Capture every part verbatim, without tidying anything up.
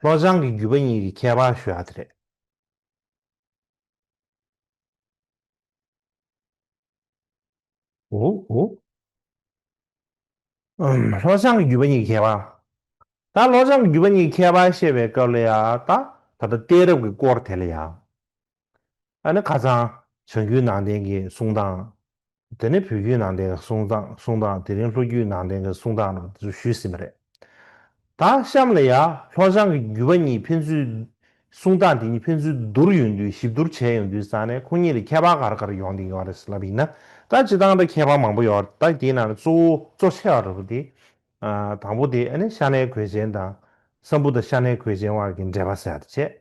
ལྷོ་བྱང་གི་བརྒྱུད་པ་གཉིས་ཀྱི་ཁྱད་པར་ཞུ་ཡ་དེ་རེད། འོ་འོ། ཨམ། ལྷོ་བྱང་གི་བརྒྱུད་པ་གཉིས་ཀྱི་ཁྱད་པར། ད་ལྷོ་བྱང་གི་བརྒྱུད་པ་གཉིས་ཀྱི་ཁྱད་པར་བཤད་པའི་སྐབས་ལ་ཡང་ད་ད་ལྟ་གཏད་རབས་ཀྱི་སྐོར་དེ་ལ་ཡང་། ཨ་ནི་ཁ་སང་བྱང་རྒྱུད་ནང་བསྟན་གྱི་གསུང་སྟངས། དེ་ནས་བོད་བརྒྱུད་ནང་བསྟན་གྱི་གསུང་སྟངས་གསུང་སྟངས། དེ་རིང་ལྷོ་བརྒྱུད་ནང་བསྟན་གྱི་གསུང་སྟངས་ལ་དེ་ཚོ་ཞུས་ཟིན་པ་རེད། ད་གཤམ་ལ་ཡ་ལྷོ་བྱང་གི་བརྒྱུད་པ་གཉིས་ཕན་ཚུན་གསུང་སྟངས་དེ་གཉིས་ཕན་ཚུན་བསྡུར་ཡོང་དུས། ཞིབ་བསྡུར་བྱས་ཡོང་དུས་ཙང་ནས་ཁོ་གཉིས་ལ་ཁྱད་པར་ག་རེ་ག་རེ་ཡོང་བསྡད་ཡོད་རེད་ལབ་ཡིན་ན། ད་སྤྱིར་བཏང་ད་ཁྱད་པར་མང་པོ་ཡོད་རེད། ད་དེའི་ནང་ནས་གཙོ་བོ་གཙོ་ཆེ་བ་རེད་པ་དེ། ཨ། དང་པོ་དེ་ཨ་ནི་ཤ་ནའི་གོས་ཆེན་དང་། སམ་བྷུ་ཏ་ཤ་ནའི་གོས་ཆེན་དབར་གྱི་འབྲེལ་བ་ཟེར་ཡ་དེ་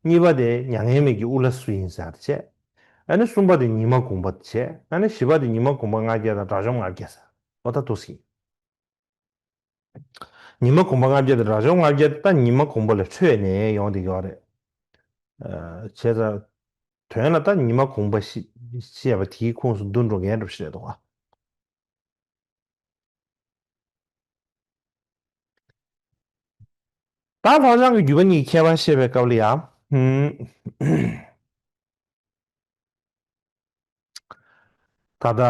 བྱས། གཉིས་པ་དེ་མྱ་ངན་མེད་ཀྱི་དབུ་བླ་སུ་ཡིན་ཟེར་ཡ་དེ་བྱས། ཨ་ནི་གསུམ་པ་དེ་ཉི་མ་གུང་པ་དེ་བྱས། ཨ་ནི་བཞི་པ་དེ་ཉི་མ་གུང་པ་ལྔ་བརྒྱ་དང་དགྲ་བཅོམ་ལྔ་བརྒྱ་ཟེར། འོ་ད་འདུག་སེ་ཡིན། ཉི་མ་གུང་པ་ལྔ་བརྒྱ་དང་དགྲ་བཅོམ་ལྔ་བརྒྱ་དེ་ད་ཉི་མ་གུང་པ་ལས་འཕྲོས་ནས་ཡོང་བསྡད་ཡོད་རེད། ཨ། བྱས་ཙང་དོན་ལ་ད་ཉི་མ་གུང་པ་ཞེས་བཤད་པ་དེའི་ཁོངས་སུ་འདུ་འགྲོ་མཁན་འདྲ་པོ་ཞིག་རེད་འདུག་ག། ད་ལྷོ་བྱང་གི་བརྒྱུད་པ་གཉིས་ཀྱི་ཁྱད་པར་བཤད་པའི་སྐབས་ལ་ཡང་། ཧུམ། ད་ལྟ་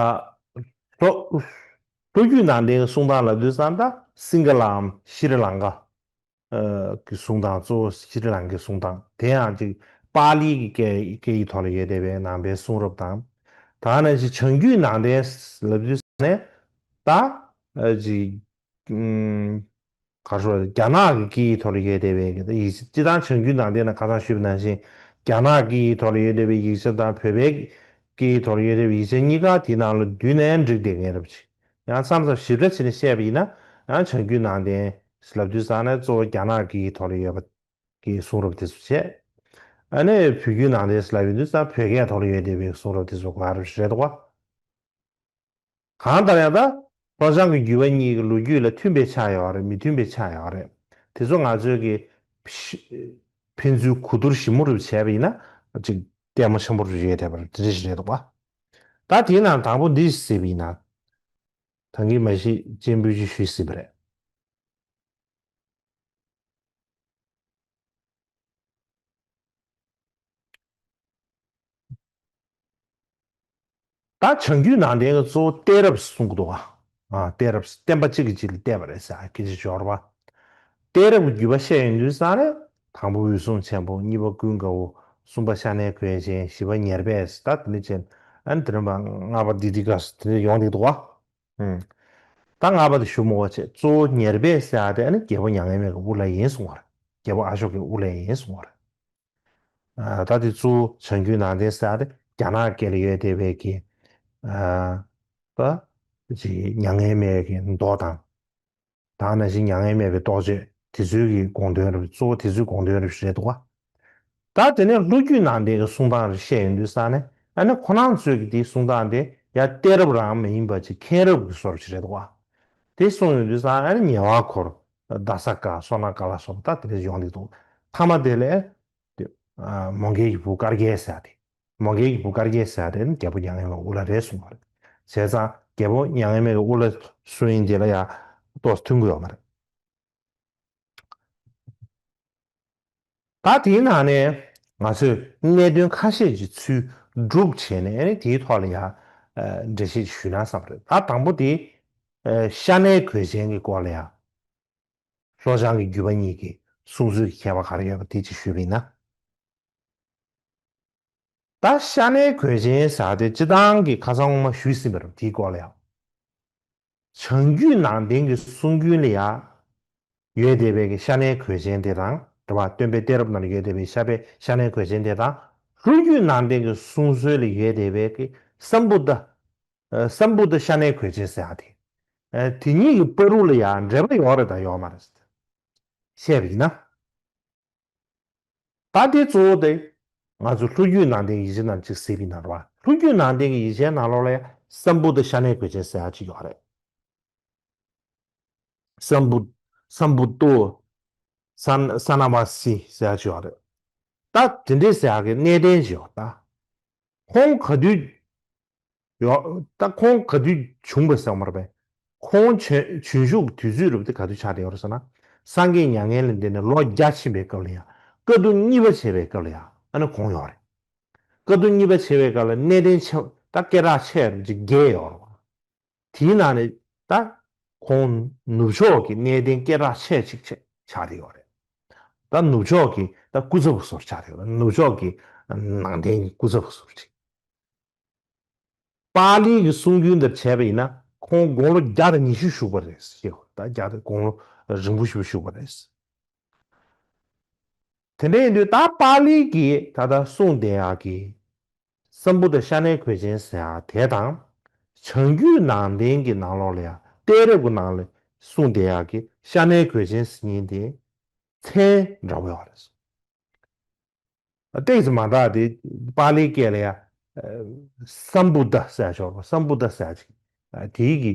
ལྷོ་ལྷོ་བརྒྱུད་ནང་བསྟན་གྱི་གསུང་སྟངས་ལབ་དུས་ཙང་ད་སིང་ག་ལའམ་ཤྲི་ལང་ཀ་ཨ་གི་གསུང་སྟངས། གཙོ་བོ་ཤྲི་ལང་ཀའི་གསུང་སྟངས། དེ་ཡང་ཅིག་པཱ་ལིའི་སྐད་སྐད་ཡིག་ཐོག་ལ་ཡོད་བསྡད་པའི་ནང་པའི་གསུང་རབ་དང་། ད་ནང་བཞིན་བྱང་རྒྱུད་ནང་བསྟན་ལབ་དུས་ཙང་ནས་ད་ཨ་ཅིག་ཨུམ། ག་རེ་ཟེར། རྒྱ་ནག་གི་སྐད་ཡིག་ཐོག་ལ་ཡོད་བསྡད་པའི་ཡིག་ཆ། སྤྱིར་བཏང་བྱང་རྒྱུད་ནང་བསྟན་ན་ཁ་སང་ཞུས་པ་ནང་བཞིན་རྒྱ་ནག་སྐད་ཡིག་ཐོག་ལ་ཡོད་བསྡད་པའི་ཡིག་ཆ་དང་། བོད་པའི་སྐད་ཡིག་ཐོག་ལ་ཡོད་བསྡད་པའི་ཡིག་ཆ་གཉིས་ཀ་དེའི་ནང་ལ་བསྡུས་ནས་འགྲིག་བསྡད་མཁན་རེད་པ་ཅིག། ཡང་མཚམས་མཚམས་ཞིབ་ཕྲ་བྱས་ནས་བཤད་པ་ཡིན་ན། ཡང་བྱང་རྒྱུད་ནང་བསྟན་ལབ་དུས་ཙང་ནས་གཙོ་བོ་རྒྱ་ནག་སྐད་ཡིག་ཐོག་ལ་ཡོད་པ་གི་གསུང་རབ་དེ་ཚོ་བྱས། ཨ་ནི་བོད་བརྒྱུད་ནང་བསྟན་ལབ་ཡོང་དུས་ཙང་བོད་སྐད་ཐོག་ལ་ཡོད་བསྡད་པའི་གསུང་རབ་དེ་ཚོ་ག་རེ་རེད་འདུག་ག། གང་ལྟར་ཡང་ད་ལྷོ་བྱང་གི་བརྒྱུད་པ་གཉིས་ཀྱི་ལོ་རྒྱུས་ལ་མཐུན་པའི་ཆ་ཡོད་རེད། མི་མཐུན་པའི་ཆ་ཡོད་རེད། དེ་ཚོ་ང་ཚོས་ཀྱི་ཕྱི་ཕན་ཚུན་གོ་བསྡུར་ཞིབ་མོ་རུ་བྱས་པ་ཡིན་ན་ཅིག་ལྟད་མོ་ཆེན་པོ་རུ་ཡོད་བསྡད་པ་རེད། དེ་འདྲ་ཞིག་རེད་འདུག་ག། ད་དེའི་ནང་དང་པོ་འདི་ཟེར་བ་ཡིན་ན། ད་གིན་མ་གཞི་སྤྱན་འབུལ་ཅིག་ཞུས་ཟིན་པ་རེད། ད་བྱང་རྒྱུད་ནང་བསྟན་གྱི་གཙོ་བོ་གཏད་རབས་གསུང་གི་འདུག་ག། ཨ། གཏད་རབས་བསྟན་པ་གཅིག་གིས་གཅིག་ལ་གཏད་པ་རེད་ཟེར་སྐད་ཆ་འབྱོར་བ། གཏད་རབས་ཀྱི་བརྒྱུད་པ་བཤད་ཡོང་དུས་ཙང་ནས་དང་པོ་འོད་སྲུང་ཆེན་པོ། གཉིས་པ་ཀུན་དགའ་བོ། གསུམ་པ་ཤ་ནའི་གོས་ཆེན། བཞི་པ་ཉེར་སྦས་ཟེར། ད་དེ་འདྲ་བྱས་ནས་ཨ་ནི་དེ་རིང་བ་ལྔ་པ་དི་ཏི་ཀ་ཟེར་དེ་འདྲ་ཡོང་བསྡད་འདུག་ག། ཨུམ། ད་ལྔ་པ་དེ་ཞུ་མི་དགོས་བྱས། གཙོ་བོ་ཉེར་སྦས་ཟེར་ཡ་དེ་ཨ་ནི་རྒྱལ་པོ་མྱ་ངན་མེད་ཀྱི་དབུ་བླ་ཡིན་གསུང་བ་རེད། རྒྱལ་པོ་ཨ་ཤོ་ཀའི་དབུ་བླ་ཡིན་གསུང་བ་རེད། ཨ། ད་དེ་གཙོ་བོ་བྱང་རྒྱུད་ནང་བསྟན་ཟེར་ཡ་དེ་རྒྱ་ནག་སྐད་ལ་ཡོད་བསྡད་པའི་གི། ཨ། ད་ཅིག་མྱ་ངན་མེད་ཀྱི་མདོ་དང་། ད་ནང་བཞིན་མྱ་ངན་མེད་པའི་རྟོགས་བརྗོད། དེ་ཚོའི་གི་དགོངས་དོན་རེད། གཙོ་བོ་དེ་ཚོའི་དགོངས་དོན་རེད་རེད་འདུག་ག། ད་དེ་ནས་ལྷོ་རྒྱུད་ནང་བསྟན་གྱི་གསུང་སྟངས་རེ་བཤད་ཡོང་དུས་ཙང་ནས་ཨ་ནི་ཁོ་རང་ཚོས་ཀྱི་དེའི་གསུང་སྟངས་དེ་ཡང་གཏད་རབས་རང་མ་ཡིན་པ་ཅིག་མཁན་རབས་ཀྱི་བཟོ་འདྲ་ཅིག་རེད་འདུག་ག། དེ་གསུང་ཡོང་དུས་ཙང་ཨ་ནི་ཉེ་བར་འཁོར། ད་ས་ཀ། སོ་ན་ཀ་ལ་སོགས་པ་ད་དེ་འདྲ་ཡོང་གི་འདུག། ཐ་མ་དེ་ལས། དེ། ཨ། མོའུ་འགལ་གྱི་བུ་དཀར་རྒྱལ་ཟེར་ཡ་དེ། མོའུ་འགལ་གྱི་བུ་དཀར་རྒྱལ་ཟེར་ཡ་དེ་ནི་རྒྱལ་པོ་མྱ་ངན་མེད་དབུ་བླ་རེད་གསུངས་པ་རེད། བྱས་ཙང་རྒྱལ་པོ་མྱ་ངན་མེད་ཀྱི་དབུ་བླ་སུ་ཡིན་དེ་ལ་ཡང་ཏོག་ཙམ་མཐུན་གྱི་ཡོད་མ་རེད། ད་དེའི་ནང་ནས་ང་ཚོས་གནད་དོན་ཁ་ཤས་ཀྱི་ཚུལ་སྒྲུབ་བྱས་ནས་ཨ་ནི་དེའི་ཐོག་ལ་ཡང་། ཨ། འགྲེལ་བཤད་ཞུས་ན་བསམ་པ་རེད། ད་དང་པོ་དེ། ཨ། ཤ་ནའི་གོས་ཆེན་གྱི་སྐོར་ལ་ཡང་། ལྷོ་བྱང་གི་བརྒྱུད་པ་གཉིས་ཀྱི་གསུང་ཚུལ་གྱི་ཁྱད་པར་ག་རེ་ཡོད་པ་དེ་ཅིག་ཞུས་པ་ཡིན་ན། ད་ཤ་ནའི་གོས་ཆེན་ཟེར་ཡ་དེ་སྤྱིར་བཏང་གི་ཁ་སང་སྔོན་མ་ཞུས་ཟིན་པ་རེད། དེའི་སྐོར་ལ་ཡང་། བྱང་རྒྱུད་ནང་བསྟན་གྱི་གསུང་རྒྱུན་ལ་ཡང་ཡོད་བསྡད་པའི་གི་ཤ་ནའི་གོས་ཆེན་དེ་དང་། རེད་པ། སྟོན་པའི་གཏད་རབས་ནང་ལ་ཡོད་བསྡད་པའི་ཤ་པའི་ཤ་ནའི་གོས་ཆེན་དེ་དང་། ལྷོ་རྒྱུད་ནང་བསྟན་གྱི་གསུང་སྲོལ་ལ་ཡོད་བསྡད་པའི་གི་སམ་བྷུ་ཏ། ཨ། སམ་བྷུ་ཏ་ཤ་ནའི་གོས་ཆེན་ཟེར་ཡ་དེ། ཨ། དེ་གཉིས་ཀྱི་བར་དུ་ལ་ཡང་འབྲེལ་བ་ཡོད་རེད་དང་ཡོད་མ་རེད་བཤད་པ་ཡིན་ན། ད་དེ་གཙོ་བོ་དེ་ང་ཚོ་ལྷོ་རྒྱུད་ནང་བསྟན་ཡིག་ཆ་ནང་ཅིག་གཟིགས་པ་ཡིན་ན་རེད་པ། ལྷོ་རྒྱུད་ནང་བསྟན་གྱི་ཡིག་ཆའི་ནང་ལོགས་ལ་ཡང་སམ་བྷུ་ཏ་ཤ་ནའི་གོས་ཆེན་ཟེར་ཡ་ཅིག་ཡོད་རེད། སམ་བྷུ། སམ་བྷུ་ཏོ། ས་ས་ན་བ་སི་ཟེར་ཡ་ཅིག་ཡོད་རེད། ད་དེ་འདྲས་ཟེར་ཡ་གི་གནད་དོན་ཅིག་ཡོད་ད། ཁོང་ག་དུས་ཡོད། ད་ཁོང་ག་དུས་བྱུང་བ་ཟེར་བ་མ་རེད་པས། ཁོང་བྱོན་བྱོན་ཞུགས་དུས་ཚོད་རུ་དེ་ག་དུས་ཆགས་བསྡད་ཡོད་རེད་ཟེར་ན། སངས་རྒྱས་མྱ་ངན་ལས་འདས་ནས་ལོ་བརྒྱ་ཕྱིན་པའི་སྐབས་ལ་ཡང་དཀའ་སྡུག་གཉིས་པ་བྱས་པའི་སྐབས་ལ་ཡང་ཨ་ནི་གོང་ཡོད་རེད། དཀའ་སྡུག་གཉིས་པ་བྱས་པའི་སྐབས་ལ་གནས་བརྟན་ཆེ་ད་སྐད་གྲགས་ཆེ་བ་ཅིག་བརྒྱད་ཡོད་རེད་བ། དེའི་ནང་ནས་ད་ཁོང་ནུབ་ཕྱོགས་ཀྱི་གནས་བརྟན་སྐད་གྲགས་ཆེ་ཅིག་ཆགས་ཆགས་བསྡད་ཡོད་རེད། ད་ནུབ་ཕྱོགས་ཀྱི་ད་སྐུ་ཚབ་བཟོར་ཆགས་བསྡད་ཡོད་རེད། ནུབ་ཕྱོགས་ཀྱི་ནང་བསྟན་གྱི་སྐུ་ཚབ་བཟོར་ཅིག་པཱ་ལིའི་གི་གསུང་རྒྱུན་དེར་བྱས་པ་ཡིན་ན་ཁོང་དགུང་ལོ་བརྒྱ་དང་ཉི་ཤུ་བཞུགས་པ་རེད་ཞེས། ད་བརྒྱ་དང་དགུང་ལོ་རིང་པོ་ཞིག་བཞུགས་པ་རེད། དེ་འདྲ་ཡིན་དུས་ད་པཱ་ལིའི་གི་ད་ལྟ་གསུང་བསྡད་ཡག་གི་སམ་བུ་ཏ་ཤ་ནའི་གོས་ཆེན་ཟེར་ཡག་དེ་དང་། བྱང་རྒྱུད་ནང་བསྟན་གྱི་ནང་ལོགས་ལ་ཡང་གཏད་རབས་ཀྱི་ནང་ལ་གསུང་བསྡད་ཡག་གི་ཤ་ནའི་གོས་ཆེན་ཟེར་མཁན་དེ་མཚན་འདྲ་པོ་ཡོད་རེད། ཏོག་ཙམ་མ་འདྲ་དེ་པཱ་ལིའི་སྐད་ལ་ཡང་སམ་བུ་ཏ་ཟེར་ཆོག་པ། སམ་བུ་ཏ་ཟེར་ཅིག་དེའི་གི་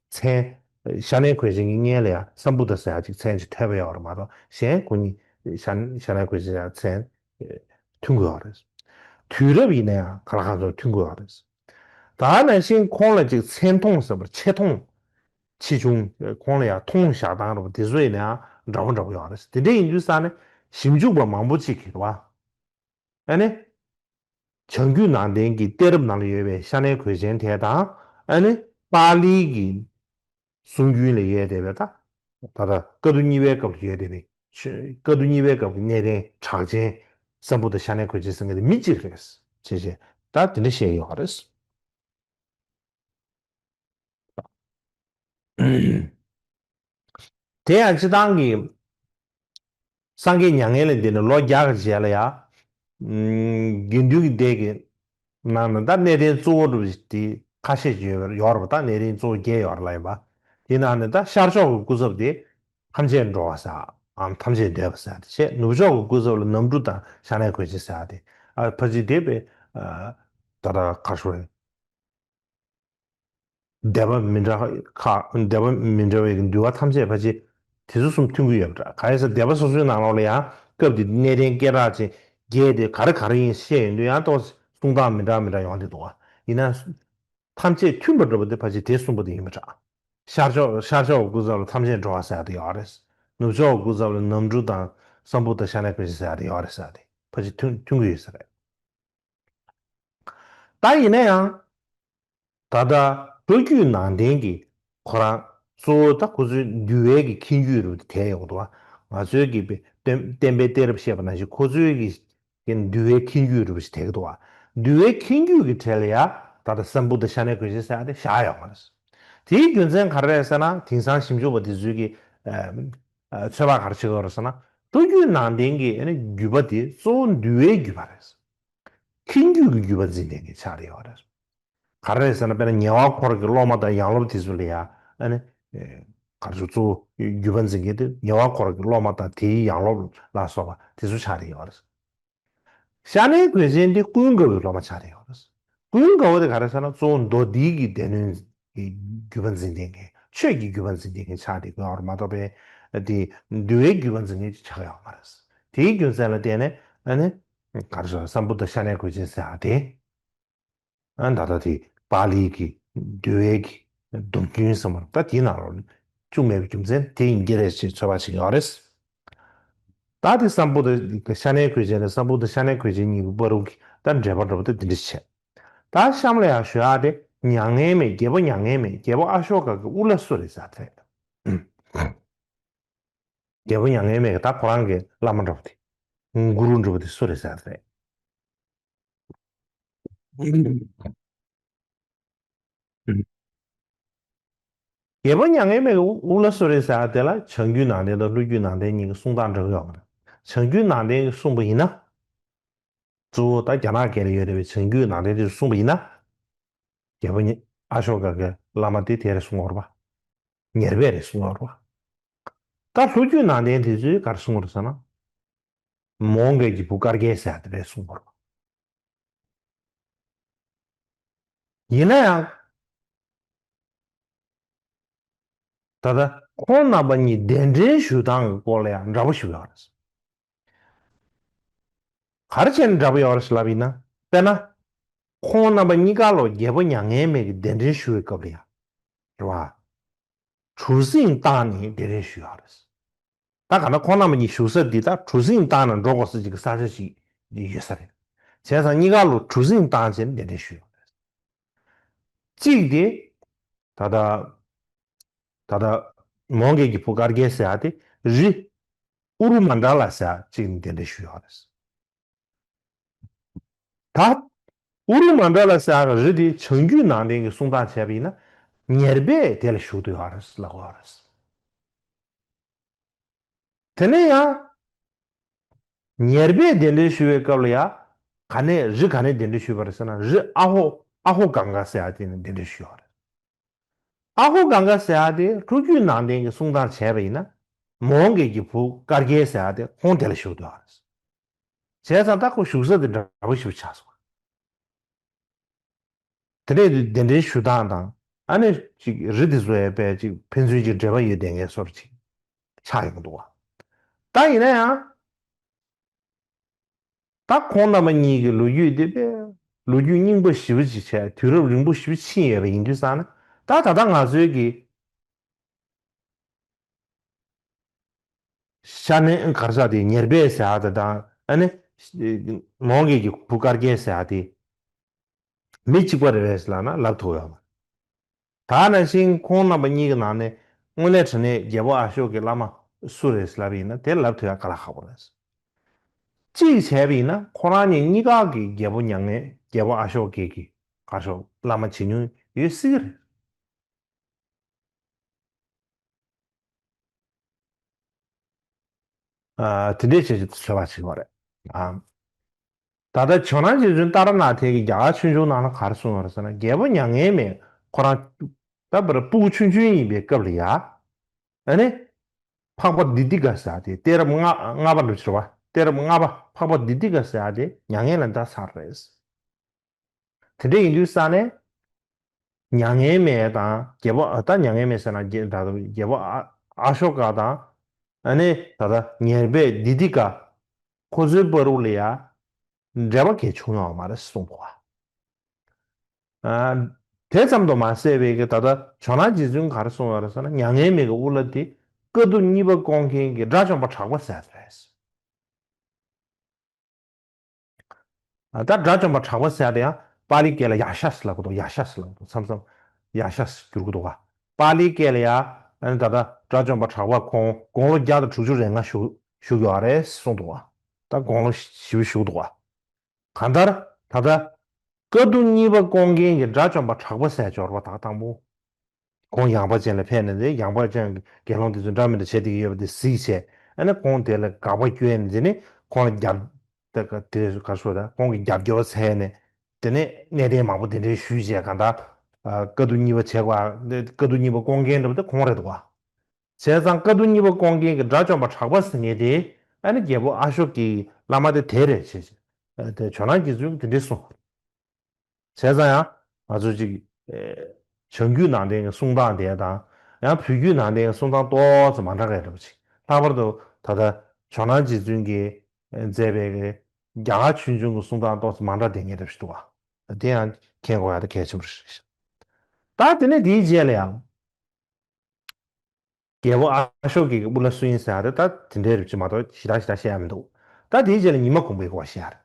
མཚན། ཤ་ནའི་གོས་ཆེན་གྱི་སྔོན་ལ་ཡང་སམ་བུ་ཏ་ཟེར་ཅིག་མཚན་ཅིག་ཐོན་པ་ཡོད་རེད་མ་གཏོགས་གཞན་ཁོ་གཉིས་ཤ་ཤ་ནའི་གོས་ཆེན་ཡང་མཚན་མཐུན་གྱི་ཡོད་རེད། དུས་རབས་ཡིན་ན་ཡང་གང་ལ་གང་འཚམ་མཐུན་གྱི་ཡོད་རེད། ད་ནང་བཞིན་ཁོང་ལ་ཅིག་མཚན་མཐོང་ཟེར་བར་ཆེ་མཐོང་། ཆེ་ཆུང་། ཁོང་ལ་ཡང་མཐོང་བཞག་སྟངས་རེད་པ། དེ་ཚོ་ཡིན་ན་ཡང་འདྲ་པོ་འདྲ་པོ་ཡོད་རེད། དེ་འདྲ་ཡིན་དུས་ས་ནས་ཞིབ་འཇུག་པ་མང་པོ་ཅིག་གིས་རེད་པ། ཨ་ནི། བྱང་རྒྱུད་ནང་བསྟན་གྱི་གཏད་རབས་ནང་ལ་ཡོད་པའི་ཤ་ནའི་གོས་ཆེན་དེ་དང་། ཨ་ནི། པཱ་ལིའི་གི་གསུང་རྒྱུན་ལ་ཡོད་བསྡད་པའི་ད། ད་ལྟ་བཀའ་བསྡུ་གཉིས་པའི་སྐབས་ལ་ཡོད་བསྡད་པའི་ཆོས། བཀའ་བསྡུ་གཉིས་པའི་སྐབས་ཀྱི་གནས་བརྟན་གྲགས་ཅན་སམ་བུ་ཏ་ཤ་ནའི་གོས་ཆེན་ཟེར་མཁན་དེ་མི་གཅིག་རེད། ཅེས་བྱས་ད་དེ་འདྲ་བཤད་ཡོད་རེད། དེ་ཡང་སྤྱིར་བཏང་གི་སངས་རྒྱས་མྱ་ངན་ལས་འདས་ནས་ལོ་བརྒྱ་གི་རྗེས་ལ་ཡང་། དགེ་འདུན་གྱི་སྡེ་གི་ནང་ན་ད་གནས་བརྟན་གཙོ་བོ་འདྲ་པོ་ཞིག་དེ་ཁ་ཤས་ཅིག་ཡོད་པ་ཡོད་རེད་པ། ད་གནས་བརྟན་གཙོ་བོ་བརྒྱད་ཡོད་རེད་ལབ་ཡིན་པ། དེའི་ནང་ནས་ད་ཤར་ཕྱོགས་ཀྱི་སྐུ་ཚབ་དེ་ཐམས་ཅད་འགྲོ་བ་ཟེར་བའམ་ཐམས་ཅད་འདས་པ་ཟེར་བ་དེ་བྱས། ནུབ་ཕྱོགས་ཀྱི་སྐུ་ཚབ་ལ་ནམ་གྲུ་དང་ཤ་ནའི་གོས་ཆེན་ཟེར་བ་དེ། ཨ་ཕལ་ཆེར་དེ་བས་ད་ལྟ་ག་རེ་ཞུ་དགོས་རེད། སྡེ་པ་མི་འདྲ་ཁག་སྡེ་པ་མི་འདྲ་བའི་འདུལ་བ་ཐམས་ཅད་ཕལ་ཆེར་དེ་ཚོ་གསུམ་མཐུན་གྱི་ཡོད་པ་འདྲ། གང་ཡིན་ཟེར་སྡེ་པ་སོ་སོའི་ནང་ལོགས་ལ་ཡང་སྐབས་དེ་གནས་བརྟན་སྐད་གྲགས་ཅན་བརྒྱད་དེ་ག་རེ་ག་རེ་ཡིན་བཤད་ཡོང་དུས་ཡང་ཏོག་ཙམ་གསུང་སྟངས་མི་འདྲ་མི་འདྲ་ཡོང་བསྡད་འདུག་ག་ཡིན་ན། ཐམས་ཅད་མཐུན་པ་འདྲ་པོ་དེ་ཕལ་ཆེར་དེ་གསུམ་པོ་དེ་ཡིན་པ་འདྲ། ཤར་ཕྱོགས་ཤར་ཕྱོགས་སྐུ་ཚབ་ལ་ཐམས་ཅད་འགྲོ་བ་ཟེར་ཡ་དེ་ཡོད་རེད། ནུབ་ཕྱོགས་སྐུ་ཚབ་ལ་ནམ་གྲུ་དང་སམ་བུ་ཏ་ཤ་ནའི་གོས་ཆེན་ཟེར་ཡ་དེ་ཡོད་རེད་ཟེར་ཡ་དེ་ཕལ་ཆེར་མཐུན་མཐུན་གྱི་ཡོད་ས་རེད། ད་ཡིན་ན་ཡང་། ད་ལྟ་སྤྲོ་བརྒྱུད་ནང་བསྟན་གྱི་ཁོ་རང་གཙོ་བོ་ད་ཁོ་ཚོའི་འདུལ་བའི་གི་མཁྱེན་རྒྱུད་རུ་དེ་ཡོང་འདུག་བ། ང་ཚོའི་གི་བསྟན་བསྟན་པའི་གཏད་རབས་བཤད་པ་ནང་བཞིན་ཁོ་ཚོའི་གི་འདུལ་བའི་མཁྱེན་རྒྱུད་རུ་ཞིག་དེ་གི་འདུག་བ། འདུལ་བའི་མཁྱེན་རྒྱུད་ཀྱི་གྲས་ལ་ཡ་ད་ལྟ་སམ་བུ་ཏ་ཤ་ནའི་གོས་ཆེན་ཟེར་ཡ་དེ་བཞག་ཡོང་བ་རེད། དེའི་རྒྱུ་མཚན་ག་རེ་རེད་ཟེར་ན། དེང་སང་ཞིབ་འཇུག་པ་དེ་ཚོའི་གི་ཚོད་དཔག་ག་རེ་བྱེད་ཀྱི་ཡོད་རེད་ཟེར་ན། སྤྲོ་བརྒྱུད་ནང་བསྟན་གྱི་ཨ་ནི་བརྒྱུད་པ་དེ་གཙོ་བོ་འདུལ་བའི་བརྒྱུད་པ་རེད། མཁྱེན་རྒྱུད་ཀྱི་བརྒྱུད་པ་འཛིན་མཁན་གྱི་ཆགས་རེ་ཡོད་རེད། ག་རེ་རེད་ཟེར་ན། དཔེར་ན་ཉེ་བར་འཁོར་གྱི་སློབ་མ་དང་ཡང་སློབ་དེ་ཚོ་ལ་ཡ་ཨ་ནི་ག་རེ་ཞུ། གཙོ་བོ་བརྒྱུད་པ་འཛིན་མཁན་དེ་ཉེ་བར་འཁོར་གྱི་སློབ་མ་དང་དེའི་ཡང་སློབ་ལ་སོགས་པ་དེ་ཚོ་ཆགས་རེ་ཡོད་རེད། ཤ་ནའི་གོས་ཆེན་དེ་ཀུན་དགའ་བོའི་སློབ་མ་ཆགས་བསྡད་ཡོད་རེད། ཀུན་དགའ་བོ་དེ་ག་རེ་ཟེར་ན། གཙོ་བོ་མདོ་སྡེ་གི་སྡེ་སྣོད་ཀྱི་བརྒྱུད་པ་འཛིན་མཁན་གྱི། ཆོས་ཀྱི་བརྒྱུད་པ་འཛིན་མཁན་གྱི་ཆགས་བསྡད་ཀྱི་ཡོད་རེད་མ་གཏོགས་པའི་དེ་འདུལ་བའི་བརྒྱུད་པ་འཛིན་མཁན་ཅིག་ཆགས་ཡོད་མ་རེད། དེའི་རྒྱུ་མཚན་ལ་བརྟེན་ནས་ཨ་ནི་ག་རེ་ཟེར། སམ་བུ་ཏ་ཤ་ནའི་གོས་ཆེན་ཟེར་ཡ་དེ། ཨ་ད་ལྟ་དེ་པཱ་ལིའི་གི་འདུལ་བའི་གི་སྡོམ་རྒྱུན་ཟེར་བ་ད་དེའི་ནང་ལོགས་ནས་བཅུག་མེད་པའི་རྒྱུ་མཚན་དེ་ཡིན་གྱི་རེད་ཅེས་ཚོད་དཔག་བྱེད་ཀྱི་ཡོད་རེད། ད་དེ་སམ་བུ་ཏ་ཤ་ནའི་གོས་ཆེན་ལ་སམ་བུ་ཏ་ཤ་ནའི་གོས་ཆེན་གཉིས་ཀྱི་བར་དུ་གི་ད་འབྲེལ་བ་འདྲ་པོ་ད་དེ་འདྲ་བྱས། ད་གཤམ་ལ་ཡང་ཞུ་ཡག་དེ་མྱ་ངན་མེད། རྒྱལ་པོ་མྱ་ངན་མེད། རྒྱལ་པོ་ཨ་ཤོ་ཀ་གི་དབུ་བླ་སུ་རེད་ཟེར་དེ་རེད། རྒྱལ་པོ་མྱ་ངན་མེད་ཀྱི་ད་ཁོ་རང་གི་བླ་མ་འདྲ་པོ་དེ། གུ་རུ་འདྲ་པོ་དེ་སུ་རེད་ཟེར་དེ་རེད། རྒྱལ་པོ་མྱ་ངན་མེད་ཀྱི་དབུ་བླ་སུ་རེད་ཟེར་ཡ་དེ་ལ་བྱང་རྒྱུད་ནང་བསྟན་དང་ལྷོ་རྒྱུད་ནང་བསྟན་གཉིས་ཀྱི་གསུང་སྟངས་འདྲ་གི་ཡོད་མ་རེད། བྱང་རྒྱུད་ནང་བསྟན་གྱིས་གསུངས་པ་ཡིན་ན། གཙོ་བོ་ད་རྒྱ་ནག་སྐད་ལ་ཡོད་བསྡད་པའི་བྱང་རྒྱུད་ནང་བསྟན་དེ་གསུངས་པ་ཡིན་ན། རྒྱལ་པོ་ཉི་ཨ་ཤོ་ཀ་གི་བླ་མ་དེ་དེ་རེད་གསུང་གི་ཡོད་རེད་པ། ཉེར་སྦས་རེད་གསུང་གི་ཡོད་རེད་པ། ད་ལྷོ་རྒྱུད་ནང་བསྟན་དེ་ཚོས་ག་རེ་གསུང་གི་ཡོད་རེད་ཟེར་ན། མོའུ་འགལ་གྱི་བུ་དཀར་རྒྱལ་ཟེར་ཡ་དེ་རེད་གསུང་གི་ཡོད་རེད་པ། ཡིན་ན་ཡང་། ད་ལྟ་ཁོང་རྣམ་པ་གཉིས་གདན་འདྲེན་ཞུ་སྟངས་ཀྱི་སྐོར་ལ་ཡང་འདྲ་པོ་ཞིག་ཡོད་རེད། ག་རེ་བྱས་ནས་འདྲ་པོ་ཡོད་རེད་ཞེས་ལབ་པ་ཡིན་ན། དཔེར་ན། ཁོང་རྣམ་པ་གཉིས་ཀ་ལོ་རྒྱལ་པོ་མྱ་ངན་མེད་ཀྱི་གདན་འདྲེན་ཞུ་བའི་སྐབས་ལ་ཡང་། རེད་བ། གྲུ་གཟིངས་བཏང་ནས་གདན་འདྲེན་ཞུས་ཡོད་རེད། ད་ག་ན་ཁོང་རྣམ་པ་གཉིས་བཞུགས་ས་འདི་ད་གྲུ་གཟིངས་བཏང་ནས་འགྲོ་དགོས་ས་ཅིག་གི་ས་ཆ་ཞིག་ཡོད་ས་རེད། བྱས་ཙང་གཉིས་ཀ་ལོ་གྲུ་གཟིངས་བཏང་བྱས་ནས་གདན་འདྲེན་ཞུས་ཡོད་རེད། གཅིག་དེ་ད་ལྟ་ད་ལྟ་མོའུ་འགལ་གྱི་བུ་དཀར་རྒྱལ་ཟེར་ཡ་དེ་རི་ཨུ་རུ་མན་ཌ་ལ་ཟེར་ཡ་གཅིག་ནས་གདན་འདྲེན་ཞུས་ཡོད་རེད། ད་ཨུ་རུ་མན་ཌ་ལ་ཟེར་ཡ་གི་རི་དེ་བྱང་རྒྱུད་ནང་བསྟན་གྱི་གསུང་སྟངས་བྱས་པ་ཡིན་ན་ཉེར་སྦས་དེ་ལ་བཞུགས་བསྡད་ཡོད་རེད་ལབ་ཡོད་རེད། དེ་ནས་ཡང་ཉེར་སྦས་གདན་འདྲེན་ཞུ་བའི་སྐབས་ལ་ཡང་ག་ནས་རི་ག་ནས་གདན་འདྲེན་ཞུས་པ་རེད་ཟེར་ན་རི་ཨ་ཧོ་ཨ་ཧོ་གངྒཱ་ཟེར་ཡ་དེ་ནས་གདན་འདྲེན་ཞུས་ཡོད་རེད། ཨ་ཧོ་གངྒཱ་ཟེར་ཡ་དེ་ལྷོ་རྒྱུད་ནང་བསྟན་གྱི་གསུང་སྟངས་བྱས་པ་ཡིན་ན་མོའུ་འགལ་གྱི་བུ་དཀར་རྒྱལ་ཟེར་ཡ་དེ་ཁོང་དེ་ལ་བཞུགས་བསྡད་ཡོད་རེད། བྱས་ཙང་ད་ཁོ་བཞུགས་ས་དེ་འདྲ་པོ་ཞིག་ཆགས་སོང་། དེ་ནས་གདན་འདྲེན་ཞུ་སྟངས་དང་ཨ་ནི་ཅིག་རི་དེ་ཚོ་ཡང་དཔེ་ཅིག་ཕན་ཚུན་གྱི་འབྲེལ་བ་ཡོད་བསྡད་མཁན་བཟོ་འདྲ་ཅིག་ཆགས་ཡོང་འདུག་བ། ད་ཡིན་ན་ཡང་ད་ཁོང་རྣམ་པ་གཉིས་ཀྱི་ལོ་རྒྱུས་དེ་དཔེ་ལོ་རྒྱུས་རྙིང་པ་ཞེ་པོ་ཅིག་བྱས་དུས་རབས་རིང་པོ་ཞེ་པོ་ཕྱིན་ཡོད་པ་ཡིན་དུས་ཙང་ན་ད་ད་ལྟ་ང་ཚོའི་གི་ཤ་ནའི་གར་ཤག་དེ་ཉེར་སྦས་ཟེར་ཡ་དེ་དང་ཨ་ནི་མོའུ་འགལ་གྱི་བུ་དཀར་རྒྱལ་ཟེར་ཡ་དེ་མི་གཅིག་པ་རེད་ལབ་ན་ལབ་ཐུབ་ཡོད་མ་རེད། ད་ནང་བཞིན་ཁོང་རྣམ་པ་གཉིས་ཀྱི་ནང་ནས་དངོས་གནས་དྲང་གནས་རྒྱལ་པོ་ཨ་ཤོག་གི་བླ་མ་སུ་རེད་ལབ་ཡིན་ན་དེ་ལབ་ཐུབ་ཡ་དཀའ་ལས་ཁག་པོ་རེད། གཅིག་བྱས་པ་ཡིན་ན་ཁོ་རང་གཉིས་གཉིས་ཀ་གི་རྒྱལ་པོ་མྱ་ངན་རྒྱལ་པོ་ཨ་ཤོག་གི་གི་གར་ཤོག་བླ་མ་བྱེད་མྱོང་ཡོད་སྲིད་ཀྱི་རེད། ཨ། དེ་འདྲའི་བྱས་ཀྱི་ཚོད་དཔག་བྱེད་ཀྱི་ཡོད་རེད། ཨ། ད་ལྟ་ཇོ་ནང་རྗེ་བཙུན་ཏཱ་ར་ནཱ་ཐའི་གི་རྒྱ་གར་ཆོས་འབྱུང་ནང་ལ་ག་རེ་གསུངས་ཡོད་རེད་ཟེར་ན་རྒྱལ་པོ་མྱ་ངན་མེད་ཁོ་རང་ད་བར་སྤུ་གུ་ཆུང་ཆུང་ཡིན་པའི་སྐབས་ལ་ཡ། ཨ་ནི། འཕགས་པ་དི་ཏི་ཀ་ཟེར་ཡ་དེ་གཏད་རབས་ལྔ་ལྔ་པ་འདྲ་ཞིག་རེད་བ། གཏད་རབས་ལྔ་པ་འཕགས་པ་དི་ཏི་ཀ་ཟེར་ཡ་དེ་མྱ་ངན་ལས་འདས་ཚར་རེད། དེ་འདྲ་ཡིན་དུས་ས་ནས། མྱ་ངན་མེད་དང་རྒྱལ་པོ་ཨ་ད་མྱ་ངན་མེད་ཟེར་ན་རྒྱལ་ད་རྒྱལ་པོ་ཨ་ཨ་ཤོ་ཀ་དང་། ཨ་ནི་ད་ལྟ་ཉེར་སྦས་དི་ཏི་ཀ་ཁོ་ཚོའི་བར་དུ་ལ་ཡ་འབྲེལ་བ་གས་བྱུང་ཡོད་མ་རེད་གསུངས་པ། ཨ། དེ་ཙམ་དུ་མ་ཟད་པའི་གི་ད་ལྟ་ཇོ་ནང་རྗེ་བཙུན་ག་རེ་གསུངས་ཡོད་རེད་ཟེར་ན་མྱ་ངན་མེད་ཀྱི་དབུ་བླ་དེ་བཀའ་བསྡུ་གཉིས་པ་སྐོང་མཁན་གྱི་དགྲ་བཅོམ་པ་གྲགས་པ་ཟེར་རེད། ད་དགྲ་བཅོམ་པ་གྲགས་པ་ཟེར་དེ་ཡང་པཱ་ལི་སྐད་ལ་ཡཀྵ་ཟེར་ལབ་ཀྱི་འདུག་ཡཀྵ་ཟེར་ལབ་ཀྱི་འདུག་མཚམས་མཚམས་ཡཀྵ་ཟེར་བསྒྱུར་གྱི་འདུག་ག་པཱ་ལི་སྐད་ལ་ཡ་ཨ་ནི་ད་ལྟ་དགྲ་བཅོམ་པ་གྲགས་པ་ཁོང་དགུང་ལོ་བརྒྱ་དང་དྲུག་ཅུ་རེ་ལྔ་བཞུགས་བཞུགས་ཡོད་རེད་གསུངས་འདུག་ག་ད་དགུང་ལོ་ཞེ་པོ་བཞུགས་འདུག་ག་གང་ལྟར་ད་ལྟ་བཀའ་བསྡུ་གཉིས་པ་སྐོང་མཁན་གྱི་དགྲ་བཅོམ་པ་གྲགས་པ་ཟེར་འབྱོར་བ་དག་དང་པོ། ཁོང་ཡངས་པ་ཅན་ལ་ཕེབས་ནས་དེ་ཡངས་པ་ཅན་གྱི་དགེ་སློང་དེ་ཚོ་འདྲ་མི་འདྲ་བྱེད་བསྡད་ཀྱི་ཡོད་པ་དེ་གཟིགས་བྱས་ཨ་ནི་ཁོང་དེ་ལ་དགག་པ་སྐྱོན་ནས་དེ་ནི་ཁོང་ལ་རྒྱབ་དེ་ག་དེ་ག་སོ་ད་ཁོང་གི་རྒྱབ་སྐྱོར་འཚལ་ནས་དེ་ནས་གནས་བརྟན་མང་པོ་དེ་འདྲའི་ཞུས་བྱས་གང་ལྟར་བཀའ་བསྡུ་གཉིས་པ་བྱས་པ་བཀའ་བསྡུ་གཉིས་པ་སྐོང་མཁན་འདྲ་པོ་དེ་ཁོང་རེད་འདུག་བ། བྱས་ཙང་བཀའ་བསྡུ་གཉིས་པ་སྐོང་མཁན་གྱི་དགྲ་བཅོམ་པ་གྲགས་པ་ཟེར་མཁན་དེ་ཨ་ནི་རྒྱལ་པོ་ཨ་ཤོ་ཀའི་བླ་མ་དེ་དེ་རེད་བྱས་བྱས་དེ་ཇོ་ནང་རྗེ་བཙུན་གྱིས་དེ་འདྲས་གསུངས། བྱས་ཙང་ཡང་ང་ཚོ་ཅིག་ཨེ། བྱང་རྒྱུད་ནང་བསྟན་གྱི་གསུང་སྟངས་དེ་དང་ཡང་བོད་བརྒྱུད་ནང་བསྟན་གྱི་གསུང་སྟངས་ཏོག་ཙམ་མ་འདྲ་བ་འདྲ་པོ་ཅིག་ལྷག་པར་དུ་ད་ལྟ་ཇོ་ནང་རྗེ་བཙུན་གྱིས་མཛད་པའི་གི་རྒྱ་གར་ཆོས་འབྱུང་གི་གསུང་སྟངས་ཏོག་ཙམ་མ་འདྲ་བསྡད་མཁན་འདྲ་པོ་ཞིག་འདུག་བ། དེ་ཡང་མཁྱེན་དགོས་ཡ་དེ་གལ་ཆེན་པོ་ཞིག་རེད། ད་དེ་ནས་དེའི་རྗེས་ལ་ཡང་། རྒྱལ་པོ་ཨ་ཤོ་ཀའི་དབུ་བླ་སུ་ཡིན་ཟེར་ཡ་རེད་ད་དེ་འདྲའི་རིགས་ཅིག་མ་གཏོགས་ཞེ་དྲག་ཞེ་དྲག་བཤད་ཡ་མི་འདུག་ད་དེའི་རྗེས་ལ་ཉི་མ་གུང་པའི་སྐོར་བཤད་ཡ་རེད།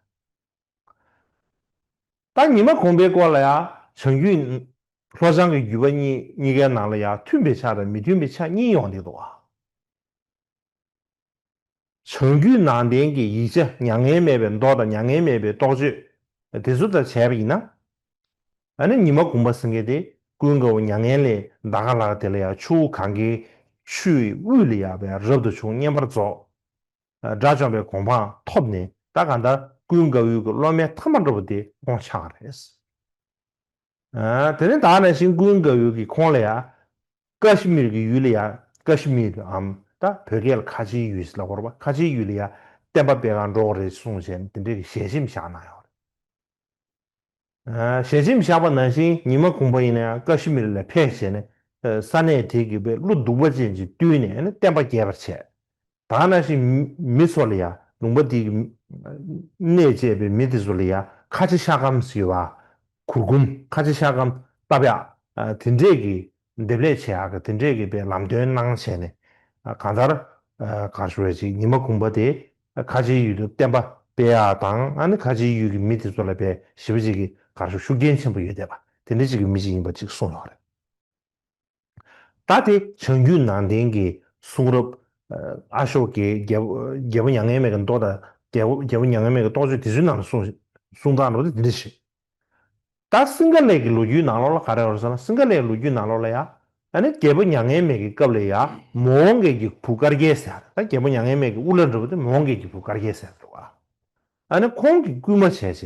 ད་ཉི་མ་གུང་པའི་སྐོར་ལ་ཡ་བྱང་རྒྱུད་ལྷོ་བྱང་གི་བརྒྱུད་པ་གཉིས་གཉིས་ཀའི་ནང་ལ་ཡ་མཐུན་པའི་ཆ་དང་མི་མཐུན་པའི་ཆ་གཉིས་ཡོང་བསྡད་འདུག་བ། བྱང་རྒྱུད་ནང་བསྟན་གྱི་ཡིག་ཆ་མྱ་ངན་མེད་པའི་མདོ་དང་མྱ་ངན་མེད་པའི་རྟོགས་བརྗོད་དེ་ཚོ་དང་བྱས་པ་ཡིན་ན། ཨ་ནི་ཉི་མ་གུང་པ་ཟེར་མཁན་དེ་ཀུན་དགའ་བོ་མྱ་ངན་ལས་འདའ་ག་ལ་དེ་ལ་ཡང་ཆུ་བོ་གངྒཱའི་ཆུ་ཡི་དབུས་ལ་ཡང་བས་རབ་ཏུ་བྱུང་བསྙེན་པར་རྫོགས། དགྲ་བཅོམ་པའི་གོ་འཕང་ཐོབ་ནས་ད་གང་ལྟར་ཀུན་དགའ་བོའི་གི་སློབ་མའི་ཐ་མ་འདྲ་པོ་དེ་ཁོང་ཆགས་རེད། ཨ། དེ་ནས་ད་ནང་བཞིན་ཀུན་དགའ་བོའི་གི་ཁོང་ལ་ཡང་ཀ་ཤི་མིར་གྱི་ཡུལ་ལ་ཡང་ཀ་ཤི་མིར་འམ་ད་བོད་སྐད་ལ་ཁ་ཆེའི་ཡུལ་ལ་གོ་ར་བ་ཁ་ཆེའི་ཡུལ་ལ་ཡང་བསྟན་པ་སྤེལ་གར་འགྲོ་དགོས་རེད་གསུངས་བྱས་ནས་དེ་འདྲའི་གི་ཞལ་ཆེམས་བཞག་གནང་ཡོད་རེད། ཨ། ཞལ་ཆེམས་བཞག་པ་ནང་བཞིན་ཉི་མ་གུང་པ་ཡིན་ན་ཡང་ཀ་ཤི་མིར་ལ་ཕེབས་བྱས་ནས་ས་གནས་དེ་གི་བའི་ཀླུ་གདུག་པ་ཅན་གྱིས་བཏུལ་ནས་བསྟན་པ་རྒྱས་པར་བྱས། ད་ནང་བཞིན་མི་ཚོ་ལ་ཡ་ལུང་པ་འདི་གི་གནས་བཅས་པའི་མི་དེ་ཚོ་ལ་ཡ་ཁ་ཆེ་ཤ་སྐམ་ཟེར་བ་གུར་གུམ་ཁ་ཆེ་ཤ་སྐམ་བཏབ་ཡག་དེ་འདྲས་ཀྱི་འདེབས་ལས་བྱེད་ཡག་གི་དེ་འདྲས་ཀྱི་པའི་ལམ་སྟོན་གནང་བྱས་ནས་གང་ལྟར་ ག་རེ་ཞུ་བས་ཅིག་ཉི་མ་གུང་པ་དེ་ཁ་ཆེའི་ཡུལ་དུ་བསྟན་པ་སྤེལ་ཡག་དང་ཨ་ནི་ཁ་ཆེའི་ཡུལ་གྱི་མི་དེ་ཚོ་ལ་བས་ཞེ་པོ་ཅིག་གི་ག་རེ་ཞུ་ཤུགས་རྐྱེན་ཆེན་པོ་ཡོད་བསྡད་པ་དེ་འདྲ་ཅིག་གི་མི་ཅིག་ཡིན་པ་ཅིག་གསུངས་ཡོད་རེད། ད་དེ་བྱང་རྒྱུད་ནང་བསྟན་གྱི་གསུང་རབ་ཨ་ཤོ་ཀའི་རྒྱལ་པོ་རྒྱལ་པོ་མྱ་ངན་མེད་ཀྱི་མདོ་དང་རྒྱལ་པོ་རྒྱལ་པོ་མྱ་ངན་མེད་ཀྱི་རྟོགས་བརྗོད་དེ་ཚོའི་ནང་ལ་གསུངས་གསུང་སྟངས་འདྲ་པོ་དེ་འདི་འདྲ་ཞིག་ད་སིང་ག་ལའི་གི་ལོ་རྒྱུས་ནང་ལོགས་ལ་ག་རེ་ཡོད་རེད་ཟེར་ན་སིང་ག་ལའི་ལོ་རྒྱུས་ནང་ལོགས་ལ་ཡ་ཨ་ནི་རྒྱལ་པོ་མྱ་ངན་མེད་ཀྱི་སྐབས་ལ་ཡ་མོའོ་གེ་གི་བུ་དཀར་རྒྱལ་ཟེར་ཡ་རེད། ད་རྒྱལ་པོ་མྱ་ངན་མེད་ཀྱི་དབུ་བླ་འདྲ་པོ་དེ་མོའོ་གེ་གི་བུ་དཀར་རྒྱལ་ཟེར་ཡ་རེད་བ། ཨ་ནི་ཁོང་གིས་སྐུལ་མ་བྱས་བྱས་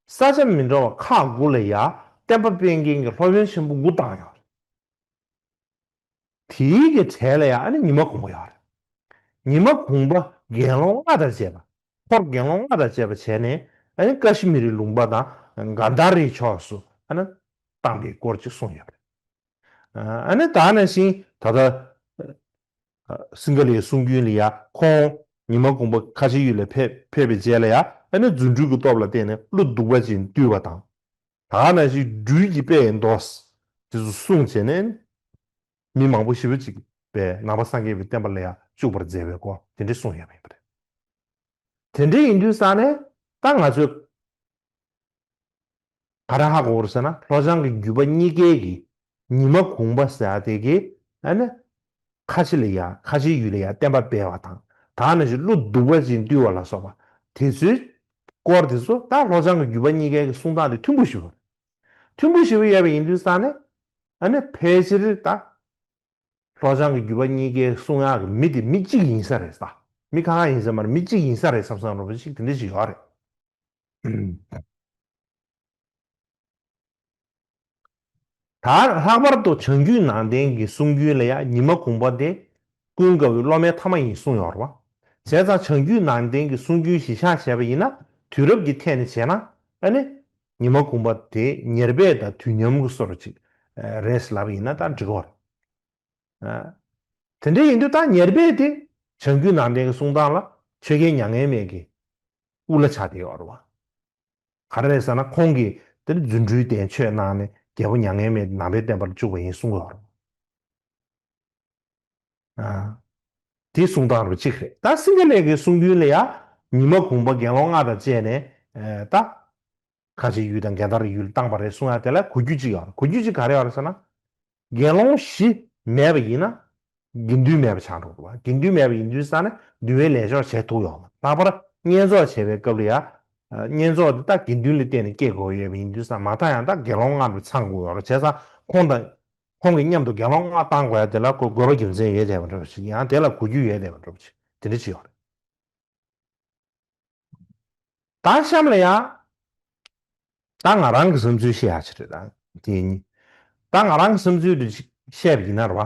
ས་ཆ་མི་འདྲ་བ་ཁག་དགུ་ལ་ཡ་བསྟན་པ་སྤེལ་མཁན་གྱི་སློབ་དཔོན་ཆེན་པོ་དགུ་བཏང་ཡོད་རེད། དེའི་གི་གྲས་ལ་ཡང་ཨ་ནི་ཉི་མ་གུང་པ་ཡོད་རེད། ཉི་མ་གུང་པ་དགེ་སློང་ལྔ་དང་བཅས་པ། འཁོར་དགེ་སློང་ལྔ་དང་བཅས་པ་བྱས་ནས་ཨ་ནི་ཀ་ཤི་མིར་རི་ལུང་པ་དང་གན་དྷ་རའི་ཕྱོགས་སུ་ཨ་ནི་བཏང་པའི་སྐོར་ཅིག་གསུངས་ཡོད་རེད། ཨ་ནི་ད་ནང་བཞིན་ད་ལྟ་སིང་ག་ལའི་གསུང་རྒྱུན་ལ་ཡ་ཁོང་ཉི་མ་གུང་པ་ཁ་ཆེའི་ཡུལ་ལ་ཕེབས་ཕེབས་པའི་རྗེས་ལ་ཡ་ཨ་ནི་རྫུ་འཕྲུལ་གྱི་སྟོབས་ལ་བརྟེན་ནས་ཀླུ་གདུག་པ་ཅན་བཏུལ་བ་དང་། ད་ནང་བཞིན་སྦྲུལ་གྱི་དཔེ་ཡི་མདོ་དེ་ཚོ་གསུངས་བྱས་ནས་མི་མང་པོ་ཞེ་པོ་ཅིག་པས་ནང་པ་སངས་རྒྱས་པའི་བསྟན་པ་ལ་ཡང་བཅུག་པར་མཛད་པའི་སྐོར་དེ་འདྲ་གསུངས་ཡོད་པ་ཡིན་པ་རེད། དེ་འདྲ་ཡིན་དུས་ཙང་ནས་ད་ང་ཚོས་ག་རེ་ཧ་གོ་བ་རེད་ཟེར་ན་ལྷོ་བྱང་གི་རྒྱུད་པ་གཉིས་ཀའི་གི་ཉི་མ་གུང་པ་ཟེར་ཡ་དེ་གི་ཨ་ནི་ཁ་ཆེ་ལ་ཡ་ཁ་ཆེའི་ཡུལ་ལ་ཡ་བསྟན་པ་སྤེལ་བ་དང་ད་ནང་བཞིན་ཀླུ་གདུག་པ་ཅན་བཏུལ་བ་ལ་སོགས་པ་དེ་ཚོའི་སྐོར་དེ་ཚོ་ད་ལྷོ་བྱང་གི་རྒྱུད་པ་གཉིས་ཀའི་གི་གསུང་སྟངས་དེ་མཐུན་པོ་ཞིག་ཡོད། མཐུན་པོ་ཞེ་པོ་ཡོད་པ་ཡིན་དུས་ཙང་ནས་ཨ་ནི་ཕལ་ཆེར་ད་ལྷོ་བྱང་གི་རྒྱུད་པ་གཉིས་ཀའི་གསུང་ཡག་གི་མི་དེ་མི་གཅིག་ཡིན་ས་རེད་ད། མི་ཁ་ཁ་ཡིན་ས་མ་རེད། མི་གཅིག་ཡིན་ས་རེད་བསམ་བསམ་རོ་པ་ཞིག་དེ་འདྲ་ཞིག་ཡོད་རེད། ད་ལྷག་པར་དུ་བྱང་རྒྱུད་ནང་བསྟན་གྱི་གསུང་རྒྱུན་ལ་ཡང་ཉི་མ་གུང་པ་དེ་ཀུན་དགའ་བོའི་སློབ་མའི་ཐ་མ་ཡིན་གསུངས་ཡོད་རེད་བ། བྱས་ཙང་བྱང་རྒྱུད་ནང་བསྟན་གྱི་གསུང་རྒྱུན་གཞི་བཞག་བྱས་པ་ཡིན་ན་དུས་རབས་ཀྱི་ཐད་ནས་བྱས་ན་ཨ་ནི་ཉི་མ་གུང་པ་དེ་ཉེར་སྦས་དང་དུས་མཉམ་གྱི་བཟོ་འདྲ་ཅིག་རེད་ལབ་པ་ཡིན་ན་ད་འགྲིག་གི་རེད། དེ་འདྲ་ཡིན་དུས་ད་ཉེར་སྦས་དེ་བྱང་རྒྱུད་ནང་བསྟན་གྱི་གསུང་སྟངས་ལ་ཆོས་རྒྱལ་མྱ་ངན་མེད་ཀྱི་དབུ་བླ་ཆགས་བསྡད་ཡོད་རེད་བ། ག་རེ་རེད་ཟེར་ན་ཁོང་གིས་དེར་རྫུ་འཕྲུལ་ལྡན་ཆོས་གནང་ནས་རྒྱལ་པོ་མྱ་ངན་མེད་ནང་པའི་བསྟན་པ་ལ་བཅུག་པ་ཡིན་གསུང་གི་ཡོད་རེད། དེ་གསུང་སྟངས་རུ་གཅིག་རེད། ད་སིང་ག་ལའི་གི་གསུང་རྒྱུན་ལ་ཡང་ཉི་མ་གུང་པ་དགེ་སློང་ལྔ་དང་བཅས་ནས་ད་ཁ་ཆེའི་ཡུལ་དང་གན་དྷ་རའི་ཡུལ་བཏང་པ་རེད་གསུང་ཡ་དེ་ལ་གོ་རྒྱུ་གཅིག་ཡོད་རེད། གོ་རྒྱུ་གཅིག་ག་རེ་ཡོད་རེད་ཟེར་ན། དགེ་སློང་བཞི་མེད་པ་ཡིན་ན་དགེ་འདུན་མེད་པ་ཆགས་འགྲོ་གི་རེད་བ། དགེ་འདུན་མེད་པ་ཡིན་དུས་ཙང་ནས་འདུལ་བའི་ལས་ཆོག་བྱེད་ཐུབ་ཡོང་བ། ལྷག་པར་བསྙེན་རྫོགས་བྱེད་པའི་སྐབས་ལ་ཡ། བསྙེན་རྫོགས་དེ་ད་དགེ་འདུན་ལ་བརྟེན་ནས་སྐྱེ་དགོས་ཡོད་པ་ཡིན་དུས་ཙང་མ་མཐའ་ཡང་ད་དགེ་སློང་ལྔ་འདྲ་ཚང་དགོས་ཡོད་རེད། བྱས་ཙང་ཁོང་དང་ཁོང་གི་མཉམ་དུ་དགེ་སློང་ལྔ་བཏང་དགོས་ཡ་དེ་ལ་ཁོ་དགོས་པ་རྒྱུ་མཚན་ཡོད་བསྡད་པ་འདྲ་པོ་ཞིག་ཡང་དེ་ལ་གོ་རྒྱུ་ཡོད་བསྡད་པ་འདྲ་པོ་ཞིག་དེ་འདྲ་ཅིག་ཡོད་རེད། ད་གཤམ་ལ་ཡང་། ད་ང་རང་གི་བསམ་ཚུལ་བཤད་ཡ་ཅིག་རེད་ད། དེ་ནི། ད་ང་རང་གི་བསམ་ཚུལ་དེ་ཅིག་བཤད་པ་ཡིན་ན་རེད་བ།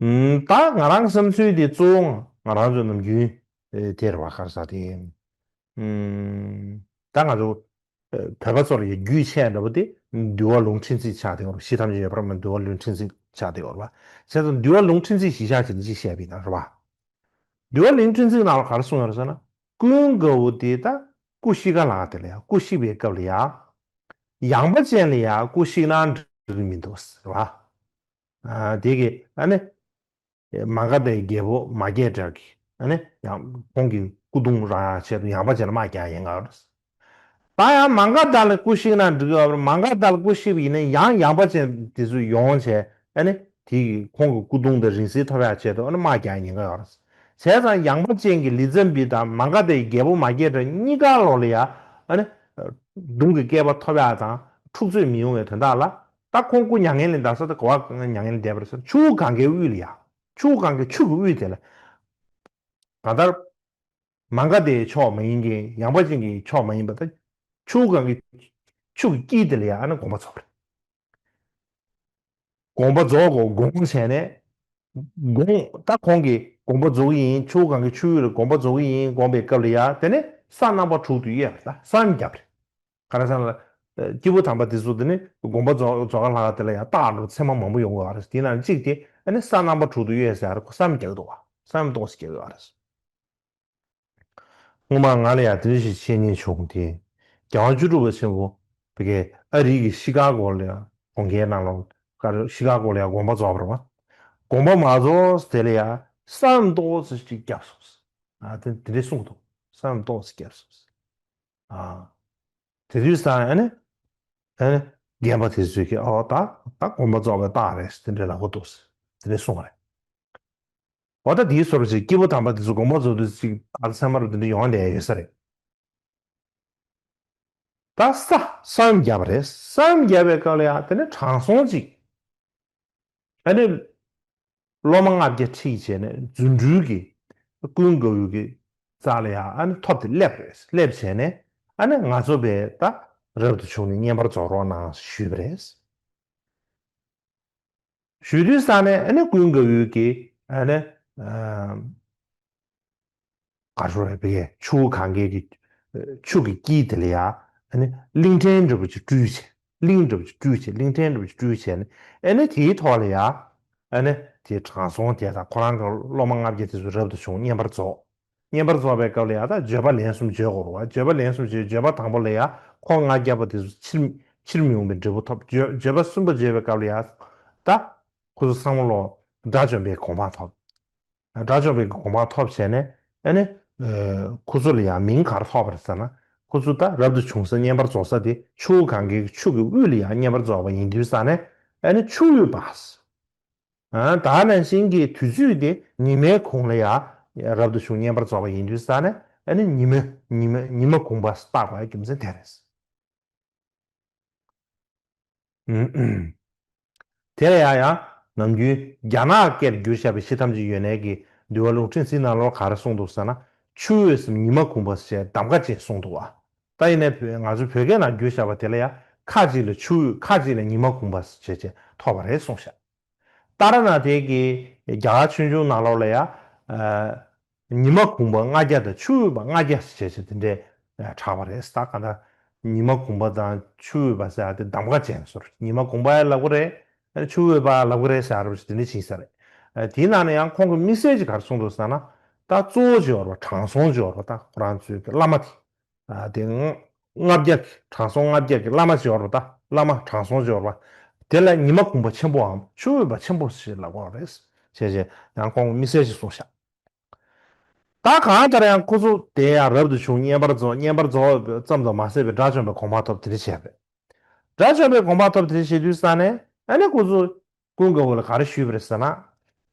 ཨུམ། ད་ང་རང་གི་བསམ་ཚུལ་དེ་གཙོ་བོ་ང་རང་ཚོ་ནམ་རྒྱུན་དེ་རེད་བ་ག་རེ་ཟེར་དེ། ཨུམ། ད་ང་ཚོ་བོད་པ་ཚོར་ཡ་རྒྱུས་ཆེ་འདྲ་པོ་དེ་འདུལ་བ་ལུང་ཕྲན་ཚེགས་ཆགས་བསྡད་ཡོད་རེད། གཞི་ཐམས་ཅད་ཡོད་པར་སྨྲ་འདུལ་བ་ལུང་ཕྲན་ཚེགས་ཆགས་བསྡད་ཡོད་རེད་བ། བྱས་ཙང་འདུལ་བ་ལུང་ཕྲན་ཚེགས་གཞི་བཞག་བྱས་ནས་ཅིག་བཤད་པ་ཡིན་ན་རེད་བ། འདུལ་བ་ལུང་ཕྲན་ཚེགས་ནང་ལ་ག་རེ་གསུངས་ཡོད་རེད་ཟེར་ན། ཀུན་དགའ་བོ་དེ་ད་སྐུ་གཤེགས་ཁ་ལ་དེ་ལ་ཡ་སྐུ་གཤེགས་པའི་སྐབས་ལ་ཡ། ཡངས་པ་ཅན་ལ་ཡ་སྐུ་གཤེགས་ན་འགྲིག་གི་མི་འདུག་ཟེར་བ། ཨ་དེ་གི་ཨ་ནི། མ་ག་དྷའི་རྒྱལ་པོ་མ་སྐྱེས་དགྲ་གིས་ཨ་ནི་ཡང་ཁོང་གི་སྐུ་གདུང་རག་ཡ་ཆེད་དུ་ཡངས་པ་ཅན་ལ་དམག་རྒྱག་ཡིན་ག་རེད། ད་ཡང་མ་ག་དྷ་ལ་སྐུ་གཤེགས་ན་འགྲིག་གི་ཡོད་རེད། མ་ག་དྷ་ལ་སྐུ་གཤེགས་པ་ཡིན་ན་ཡང་ཡངས་པ་ཅན་དེ་ཚོ་ཡོང་བྱས་ཨ་ནི་དེ་གི་ཁོང་གི་སྐུ་གདུང་དང་རིང་བསྲེལ་ཐོབ་ཡ་ཆེད་དུ་ཨ་ནི་དམག་རྒྱག་ཉེན་ཁ་ཡོད་རེད། བྱས་ཙང་ཡངས་པ་ཅན་གྱི་ལི་ཙམ་བི་དང་མ་ག་དྷའི་རྒྱལ་པོ་མ་སྐྱེས་དགྲ་གཉིས་ཀ་ལོག་ལ་ཡ་ཨ་ནི་གདུང་གི་བསྐལ་པ་ཐོབ་ཡ་དང་འཁྲུག་རྩོད་མི་ཡོང་བའི་དོན་དག་ལ་ད་ཁོང་སྐུ་མྱ་ངན་ལས་འདས་ས་དེ་ག་བ་མྱ་ངན་ལས་འདས་པ་རེད་ཟེར་ན་ཆུ་བོ་གངྒཱའི་དབུས་ལ་ཡ། ཆུ་བོ་གངྒཱའི་ཆུ་གི་དབུས་དེ་ལ། གང་ལྟར། མ་ག་དྷའི་ཕྱོགས་མ་ཡིན་མཁན་ཡངས་པ་ཅན་གྱི་ཕྱོགས་མ་ཡིན་པ་དང་། ཆུ་བོ་གངྒཱའི་ཆུ་གི་དཀྱིལ་དེ་ལ་ཡང་ཨ་ནི་དགོངས་པ་རྫོགས་པ་རེད། དགོངས་པ་རྫོགས་གོ་དགོངས་བྱས་ནས། དགོངས་ད་ཁོང་གིས་དགོངས་པ་རྫོགས་ཀྱི་ཡིན། ཆུ་བོ་གངྒཱའི་ཆུ་ཡུལ་ལ་དགོངས་པ་རྫོགས་ཀྱི་ཡིན་དགོངས་པའི་སྐབས་ལ་ཡང་དེ་ནས་ས་རྣམ་པ་དྲུག་ཏུ་གཡོས་པ་རེད། ད་ས་མི་རྒྱབ་རེད། ག་རེ་ཟེར་ན། སྐྱེས་བུ་དམ་པ་དེ་ཚོ་དེ་ནི་དགོངས་པ་རྫོགས་རྫོགས་ཁ་ལྷག་དེ་ལ་ཡང་རྟགས་འགྲོ་ཚད་མ་མང་པོ་ཡོང་གི་ཡོད་རེད། དེ་ནང་གཅིག་དེ་ཨ་ནི་ས་རྣམ་པ་དྲུག་ཏུ་གཡོས་ཟེར་ཡ་རེད། ཁོ་ས་མི་རྒྱག་གི་འདུག་བ། ས་མི་གཏོང་ཟེར་རྒྱག་གི་ཡོད་རེད། སྔོན་མ་ང་ལ་ཡང་དེ་འདྲ་ཞིག་འཆད་ཉན་བྱུང་སྟེ། རྒྱལ་དབང་བཅུ་དྲུག་པ་ཆེན་པོ་བི་གའི་ཨ་རི་གི་ཤི་ཀ་གོ་ལ་ཡང་གྲོང་ཁྱེར་ནང་ལ་ཀ་ཤི་ཀ་གོ་ལ་ཡང་དགོངས་པ་རྫོགས་པ་རེད་བ། དགོངས་པ་མ་རྫོགས་དེ་ལ་ཡ་བསམ་ཏོག་ཙམ་ཅིག་བརྒྱབ་སོང་། ཨ་དེ་དེ་འདྲས་གསུངས་འདུག་བསམ་ཏོག་ཙམ་བརྒྱབ་སོང་། ཨ་དེ་དུས་ཙང་ཨ་ནི་ཨ་ནི་རྒན་པ་དེ་ཚོས་ཀྱིས་ཨོ་ད་ད་དགོངས་པ་རྫོགས་པའི་རྟགས་རེད་དེ་འདྲས་ལབ་ཀྱི་འདུག་དེ་འདྲས་གསུངས་པ་རེད། འོ་ད་དེའི་སོར་ཅིག་སྐྱེས་བུ་དམ་པ་དེ་ཚོ་དགོངས་པ་རྫོགས་དུས་ཅིག་ཨ་ཚད་མར་དེ་འདྲས་ཡོང་བསྡད་ཡོད་ས་རེད། ད་ས་བསམ་བརྒྱབ་པ་རེད། བསམ་བརྒྱབ་པའི་སྐབས་ལ་ཡང་དེ་ནས་དྲང་སྲོང་ཅིག་ཨ་ནི་སློབ་མ་ལྔ་བརྒྱ་ཁྲིད་བྱས་ནས་རྫུ་འཕྲུལ་གྱིས་ཀུན་དགའ་བོའི་གི་རྩ་ལ་ཡང་ཨ་ནི་ཐོབ་སྟེ་སླེབས་རེད། སླེབས་བྱས་ནས་ཨ་ནི་ང་ཚོ་བས་ད་རབ་ཏུ་བྱུང་ནས་བསྙེན་པར་རྫོགས་རོགས་གནང་ཞུས་པ་རེད། ཞུས་དུས་ཙང་ནས་ཨ་ནི་ཀུན་དགའ་བོའི་གི་ཨ་ནི་ཨ་ག་རེ་ཟེར་བའི་ཆུ་བོ་གངྒཱའི་གི་ཆུ་གི་དཀྱིལ་དེ་ལ་ཡ་ཨ་ནི་གླིང་ཕྲན་འདྲ་པོ་ཅིག་སྤྲུལ་བྱས། གླིང་འདྲ་པོ་ཅིག་སྤྲུལ་བྱས། གླིང་ཕྲན་འདྲ་པོ་ཅིག་སྤྲུལ་བྱས་ནས་ཨ་ནི་དེའི་ཐོག་ལ་ཡ་ཨ་ནི་དེ་དྲང་སྲོང་དེ་དང་ཁོ་རང་གི་སློབ་མ་ལྔ་བརྒྱ་དེ་ཚོ་རབ་ཏུ་བྱུང་བསྙེན་པར་རྫོགས། བསྙེན་པར་རྫོགས་པའི་སྐབས་ལ་ཡང་ད་བརྗོད་པ་ལན་གསུམ་བརྗོད་དགོས་རེད་བ། བརྗོད་པ་ལན་གསུམ་བརྗོད། བརྗོད་པ་དང་པོ་ལ་ཡང་ཁོ་ལྔ་བརྒྱ་པ་དེ་ཚོ་ཕྱིར་ཕྱིར་མི་འོང་བའི་འབྲས་བུ་ཐོབ། བརྗོད་བརྗོད་པ་གསུམ་པ་བརྗོད་པའི་སྐབས་ལ་ཡང་ད་ཁོ་ཚོ་ཚང་མ་ལོ་དགྲ་བཅོམ་པའི་གོ་འཕང་ཐོབ། དགྲ་བཅོམ་པའི་གོ་འཕང་ཐོབ་བྱས་ནས་ཨ་ནི་ཁོ་ཚོ་ལ་ཡང་མིང་ག་རེ་ཐོབ་པ་རེད་ཟེར་ན། ཁོ་ཚོ་ད་རབ་ཏུ་བྱུང་ས་བསྙེན་པར་རྫོགས་ས་དེ་ཆུ་བོ་གངྒཱའི་ཆུ་གི་དབུས་ལ་ཡང་བསྙེན་པར་རྫོགས་པ་ཡིན་དུས་ཙང་ནས་ཨ་ནི་ཆུ་དབུས་པ། ཨ་ད་ནང་བཞིན་གྱི་དུས་ཚོད་དེ་ཉི་མའི་གུང་ལ་ཡང་རབ་ཏུ་བྱུང་བསྙེན་པར་རྫོགས་པ་ཡིན་དུས་ཙང་ནས་ཨ་ནི་ཉི་མ་ཉི་མ་ཉི་མ་གུང་པ་བཏགས་པའི་རྒྱུ་མཚན་དེ་རེད། དེ་ལ་ཡང་ཡང་ནམ་རྒྱུན་རྒྱ་ནག་སྐད་བསྒྱུར་བཞག་པའི་ཤེས་ཐམས་ཅད་ཡོད་ནའི་གི་འདུལ་བ་ལུང་ཕྲན་ཚིག་ནང་ལོགས་ག་རེ་གསུངས་འདུག་ཟེར་ན། ཆུ་དབུས་སམ་ཉི་མ་གུང་པ་ཞེས་གདམ་ཀ་ཅན་གསུངས་འདུག་བ། ད་ཡིན་ནའི་བོད་ང་ཚོ་བོད་སྐད་ནང་བསྒྱུར་བཞག་པ་དེ་ལ་ཡང་ཁ་ཅིག་ལ་ཆུ་དབུས། ཁ་ཅིག་ལ་ཉི་མ་གུང་པ་ཞེས་བྱས་ཐོབ་པ་རེད་གསུངས་བཞག་ཏཱ་ར་ནཱ་ཐའི་གི་རྒྱ་གར་ཆོས་འབྱུང་ནང་ལོགས་ལ་ཡང་ཉི་མ་གུང་པ་ལྔ་བརྒྱ་དང་ཆུ་དབུས་པ་ལྔ་བརྒྱ་ཞེས་བྱས་དེ་འདྲས་གྲགས་པ་རེད། ད་ག་ད་ཉི་མ་གུང་པ་དང་ཆུ་དབུས་པ་ཟེར་ཡག་དེ་གདམ་ཀ་ཅན་ཟེར། ཉི་མ་གུང་པ་ཡང་ལབ་གི་རེད། ཆུ་དབུས་པ་ལབ་གི་རེད་ཟེར་ཡག་རེད་པ། དེ་འདྲས་ཕྱིན་ས་རེད། དེའི་ནང་ནས་ཡང་ཁོང་གིས་དམིགས་བསལ་གྱིས་ག་རེ་གསུངས་འདུག་ཟེར་ན། ད་གཙོ་བོ་ཅིག་ཡོད་རེད་པ། དྲང་སྲོང་ཅིག་ཡོད་རེད་པ། ད་ཁོ་རང་ཚོའི་གི་བླ་མ་དེ། ཨ་དེ་ལྔ་བརྒྱ་གི་དྲང་སྲོང་ལྔ་བརྒྱ་གི་བླ་མ་ཅིག་ཡོད་རེད་པ། ད་བླ་མ་དྲང་སྲོང་ཅིག་ཡོད་རེད་པ། དེ་ལ་ཉི་མ་གུང་པ་ཆེན་པོའམ་ཆུ་དབུས་པ་ཆེན་པོ་ཞེས་ལབ་ཀྱི་ཡོད་རེད་ཅེས་བྱས་ཡང་ཁོང་དམིགས་བསལ་ཞིག་གསུངས་ཤག་ད་གང་ལྟར་ཡང་ཁོ་ཚོ་དེ་ཡང་རབ་ཏུ་བྱུང་། བསྙེན་པར་རྫོགས། བསྙེན་པར་རྫོགས་ཙམ་དུ་མ་ཟད་པའི་དགྲ་བཅོམ་པའི་གོ་འཕང་ཐོབ། དེ་འདྲ་བྱས་པས། དགྲ་བཅོམ་པའི་གོ་འཕང་ཐོབ། དེ་འདྲ་བྱེད་དུས་ཙང་ནས་ཨ་ནི་ཁོ་ཚོ་ཀུན་དགའ་བོ་ལ་ག་རེ་ཞུས་པ་རེད་ཟེར་ན།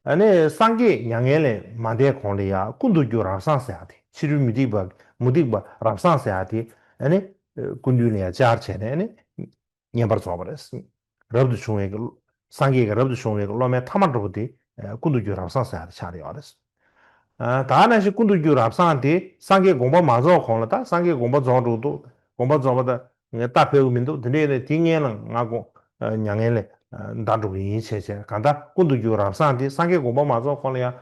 ཨ་ནི་སངས་རྒྱས་མྱ་ངན་ལས་མ་འདས་གོང་ལ་ཡང་ཀུན་ཏུ་རྒྱུ་རབ་བཟང་ཟེར་ཡག་དེ། ཕྱི་རོལ་མུ་སྟེགས་པ་མུ་སྟེགས་པ་རབ་བཟང་ཟེར་ཡག་དེ་ཨ་ནི་སྐུ་མདུན་ལ་ཡང་བཅར་བྱས་ནས་ཨ་ནི་བསྙེན་པར་རྫོགས་པ་རེད། རབ་ཏུ་བྱུང་བའི་གི་སངས་རྒྱས་ཀྱི་རབ་ཏུ་བྱུང་བའི་གི་སློབ་མའི་ཐ་མ་འདྲ་པོ་དེ་ཀུན་ཏུ་རྒྱུ་རབ་བཟང་ཟེར་ཡག་དེ་ཆགས་ཡོད་རེད། ད་ནང་བཞིན་ཀུན་ཏུ་རྒྱུ་རབ་བཟང་དེ་སངས་རྒྱས་དགོངས་པ་མ་རྫོགས་གོང་ལ། ད་སངས་རྒྱས་དགོངས་པ་རྫོགས་འགྲོ་འདུག་དགོངས་པ་རྫོགས་པ་ད་ངས་རྟ་ཕོད་ཀྱི་མི་འདུག་དེ་འདྲ་ཡིན་ན་དེ་སྔོན་ལ་ང་དགོངས་མྱ་ངན་ལས་འདའ་འགྲོ་གི་ཡིན་བྱས་བྱས། གང་ལྟར་ཀུན་ཏུ་རྒྱུ་རབ་བཟང་དེ་སངས་རྒྱས་དགོངས་པ་མ་རྫོགས་གོང་ལ་ཡང་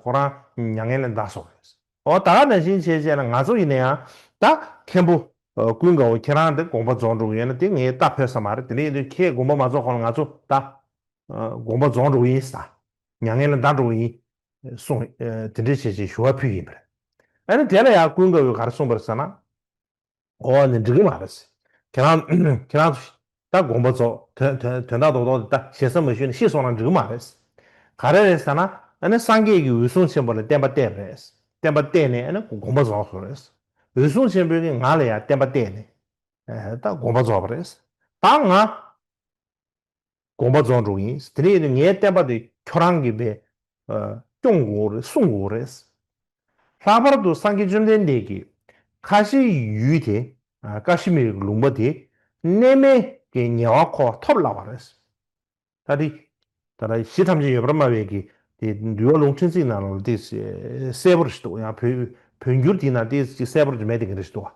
ཁོ་རང་མྱ་ངན་ལས་འདའ་སོང་རེད། འོ་ད་ནང་བཞིན་བྱས་བྱས་ན་ང་ཚོ་ཡིན་ན་ཡང་ད་མཁན་པོ་ཀུན་དགའ་བོ་ཁྱེད་རང་དེ་དགོངས་པ་རྫོགས་འགྲོ་གི་ཡོད་ན་དེ་ངས་རྟ་ཕོད་ས་མ་རེད། དེ་འདྲ་ཡིན་དུས་ཁྱེད་དགོངས་པ་མ་རྫོགས་གོང་ལ་ང་ཚོ་ད་དགོངས་པ་རྫོགས་འགྲོ་གི་ཡིན་ས། མྱ་ངན་ལས་འདའ་འགྲོ་གི་ཡིན་གསུངས། དེ་འདྲ་བྱས་བྱས་ཞུ་བ་ཕུལ་ཡིན་པ་རེད། ཨ་ནི་དེ་ལ་ཡང་ཀུན་དགའ་བོས་ག་རེ་གསུངས་པ་རེད་ཟེར་ན། འོ་ནི་འགྲིག་གི་མ་རེད། ཁྱེད་རང་ཁྱེད་རང་ཚོ་ད་དགོངས་པ་རྫོགས། དོན་དོན་དོན་དག་རྡོག་རྡོག་དེ་ད་ཞེ་ས་མ་ཞུས་ནས་ཤི་སོང་ན་འགྲིག་གི་མ་རེད། ག་རེ་རེད་ཟེར་ན། ཨ་ནི་སངས་རྒྱས་ཀྱིས་འོད་སྲུང་ཆེན་པོ་ལ་བསྟན་པ་གཏད་པ་རེད། བསྟན་པ་གཏད་ནས་ཨ་ནི་དགོངས་པ་རྫོགས་སོང་རེད། འོད་སྲུང་ཆེན་པོས་ཀྱིས་ང་ལ་ཡང་བསྟན་པ་གཏད་ནས་ད་དགོངས་པ་རྫོགས་པ་རེད། ད་ང་དགོངས་པ་རྫོགས་འགྲོ་གི་ཡིན། དེ་ནས་ངའི་བསྟན་པ་དེ་ཁྱོད་རང་གིས་བས་སྐྱོང་དགོས་རེད། སྲུང་དགོས་རེད། ལྷག་པར་དུ་སངས་རྒྱས་བཅོམ་ལྡན་འདས་ཀྱིས་ཁ་ཆེའི་ཡུལ་དེ་ཀ་ཤི་མིར་གྱི་ལུང་པ་དེ་གནས་མལ་གྱི་ཉེ་བར་མཁོ་བ་ཐོབ་ལབ་པ་རེད། ད་དེ་ད་ལྟ་གཞི་ཐམས་ཅད་ཡོད་པར་སྨྲ་བའི་གི་དེ་འདུལ་བ་ལུང་ཕྲན་ཚེགས་ནང་ལ་དེ་གསལ་པོ་རེད་འདུག་ཡང་བོད་བོད་འགྱུར་དེ་ན་དེ་གསལ་པོ་རེད་མེད་དེ་ག་རེ་རེད་འདུག་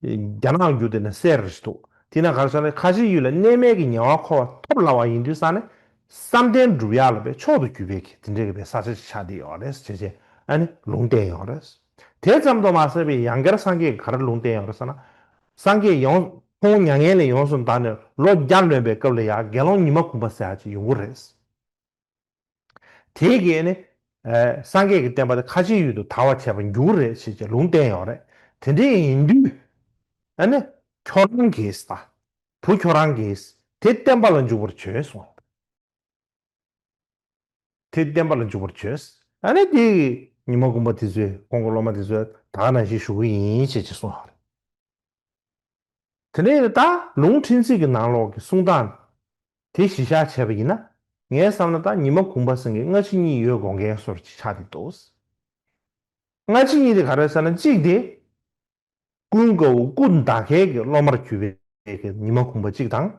རྒྱ་ནག་འགྱུར་དེ་ན་གསལ་རེད་འདུག་དེ་ན་ག་རེ་ཟེར་ན། ཁ་ཆེའི་ཡུལ་ལ་གནས་མལ་གྱི་ཉེ་བར་མཁོ་བ་ཐོབ་སླ་བ་ཡིན་དུས་ཙང་ནས་བསམ་གཏན་སྒྲུབ་ཡག་ལ་བས་མཆོག་ཏུ་གྱུར་པའི་གི་དེ་འདྲའི་གི་བས་ས་ཆ་ཞིག་ཆགས་བསྡད་ཡོད་རེད་ཅེས་བྱས་ཨ་ནི་ལུང་བསྟན་ཡོད་རེད། དེ་ཙམ་དུ་མ་ཟད་པའི་ཡང་བསྐྱར་སངས་རྒྱས་ཀྱིས་ག་རེ་ལུང་བསྟན་ཡོད་རེད་ཟེར་ན། སངས་རྒྱས་ཡོངས་ཁོང་མྱ་ངན་ལས་ཡོངས་སུ་འདའ་ནས་ལོ་བརྒྱ་ལོན་པའི་སྐབས་ལ་ཡང་དགེ་སློང་ཉི་མ་གུང་པ་ཟེར་ཡག་ཅིག་ཡོང་གི་རེད། དེ་གིས་ནི་ཨ་སངས་རྒྱས་ཀྱི་བསྟན་པ་དེ་ཁ་ཆེའི་ཡུལ་དུ་དར་བར་བྱེད་པར་འགྱུར་རེད་ཞེས་ཀྱི་ལུང་བསྟན་ཡོད་རེད། དེ་འདྲ་ཡིན་དུས་ཨ་ནི་ཁྱོད་རང་གིས་ད་བུ་ཁྱོད་རང་གིས་དེ་བསྟན་པ་ལ་འཇུག་པར་བྱོས་གསུངས། དེ་བསྟན་པ་ལ་འཇུག་པར་བྱོས། ཨ་ནི་དེ་ཉི་མ་གུང་པ་དེ་ཚོས་ཁོང་གི་སློབ་མ་དེ་ཚོས་ད་ག་ནང་བཞིན་ཞུ་གི་ཡིན་ཞེས་ཅེས་གསུངས་པ་རེད། དེ་ནས་ད་ལུང་ཕྲན་ཚེགས་ཀྱི་ནང་ལོགས་ཀྱི་གསུང་སྟངས་དེ་གཞི་བཞག་བྱས་པ་ཡིན་ན། ངས་བསམ་ན་ད་ཉི་མ་གུང་པ་ཟེར་མཁན་སྔ་ཕྱི་གཉིས་ཡོད་དགོངས་མཁན་བཟོ་འདྲ་ཅིག་ཆགས་བསྡད་འདུག་སྔ་ཕྱི་གཉིས་དེ་ག་རེ་ཟེར་ན། གཅིག་དེ་ཀུན་དགའ་བོ་སྐུ་ཟླ་མཁན་གྱི་སློབ་མར་གྱུར་པའི་ཉི་མ་གུང་པ་གཅིག་དང་།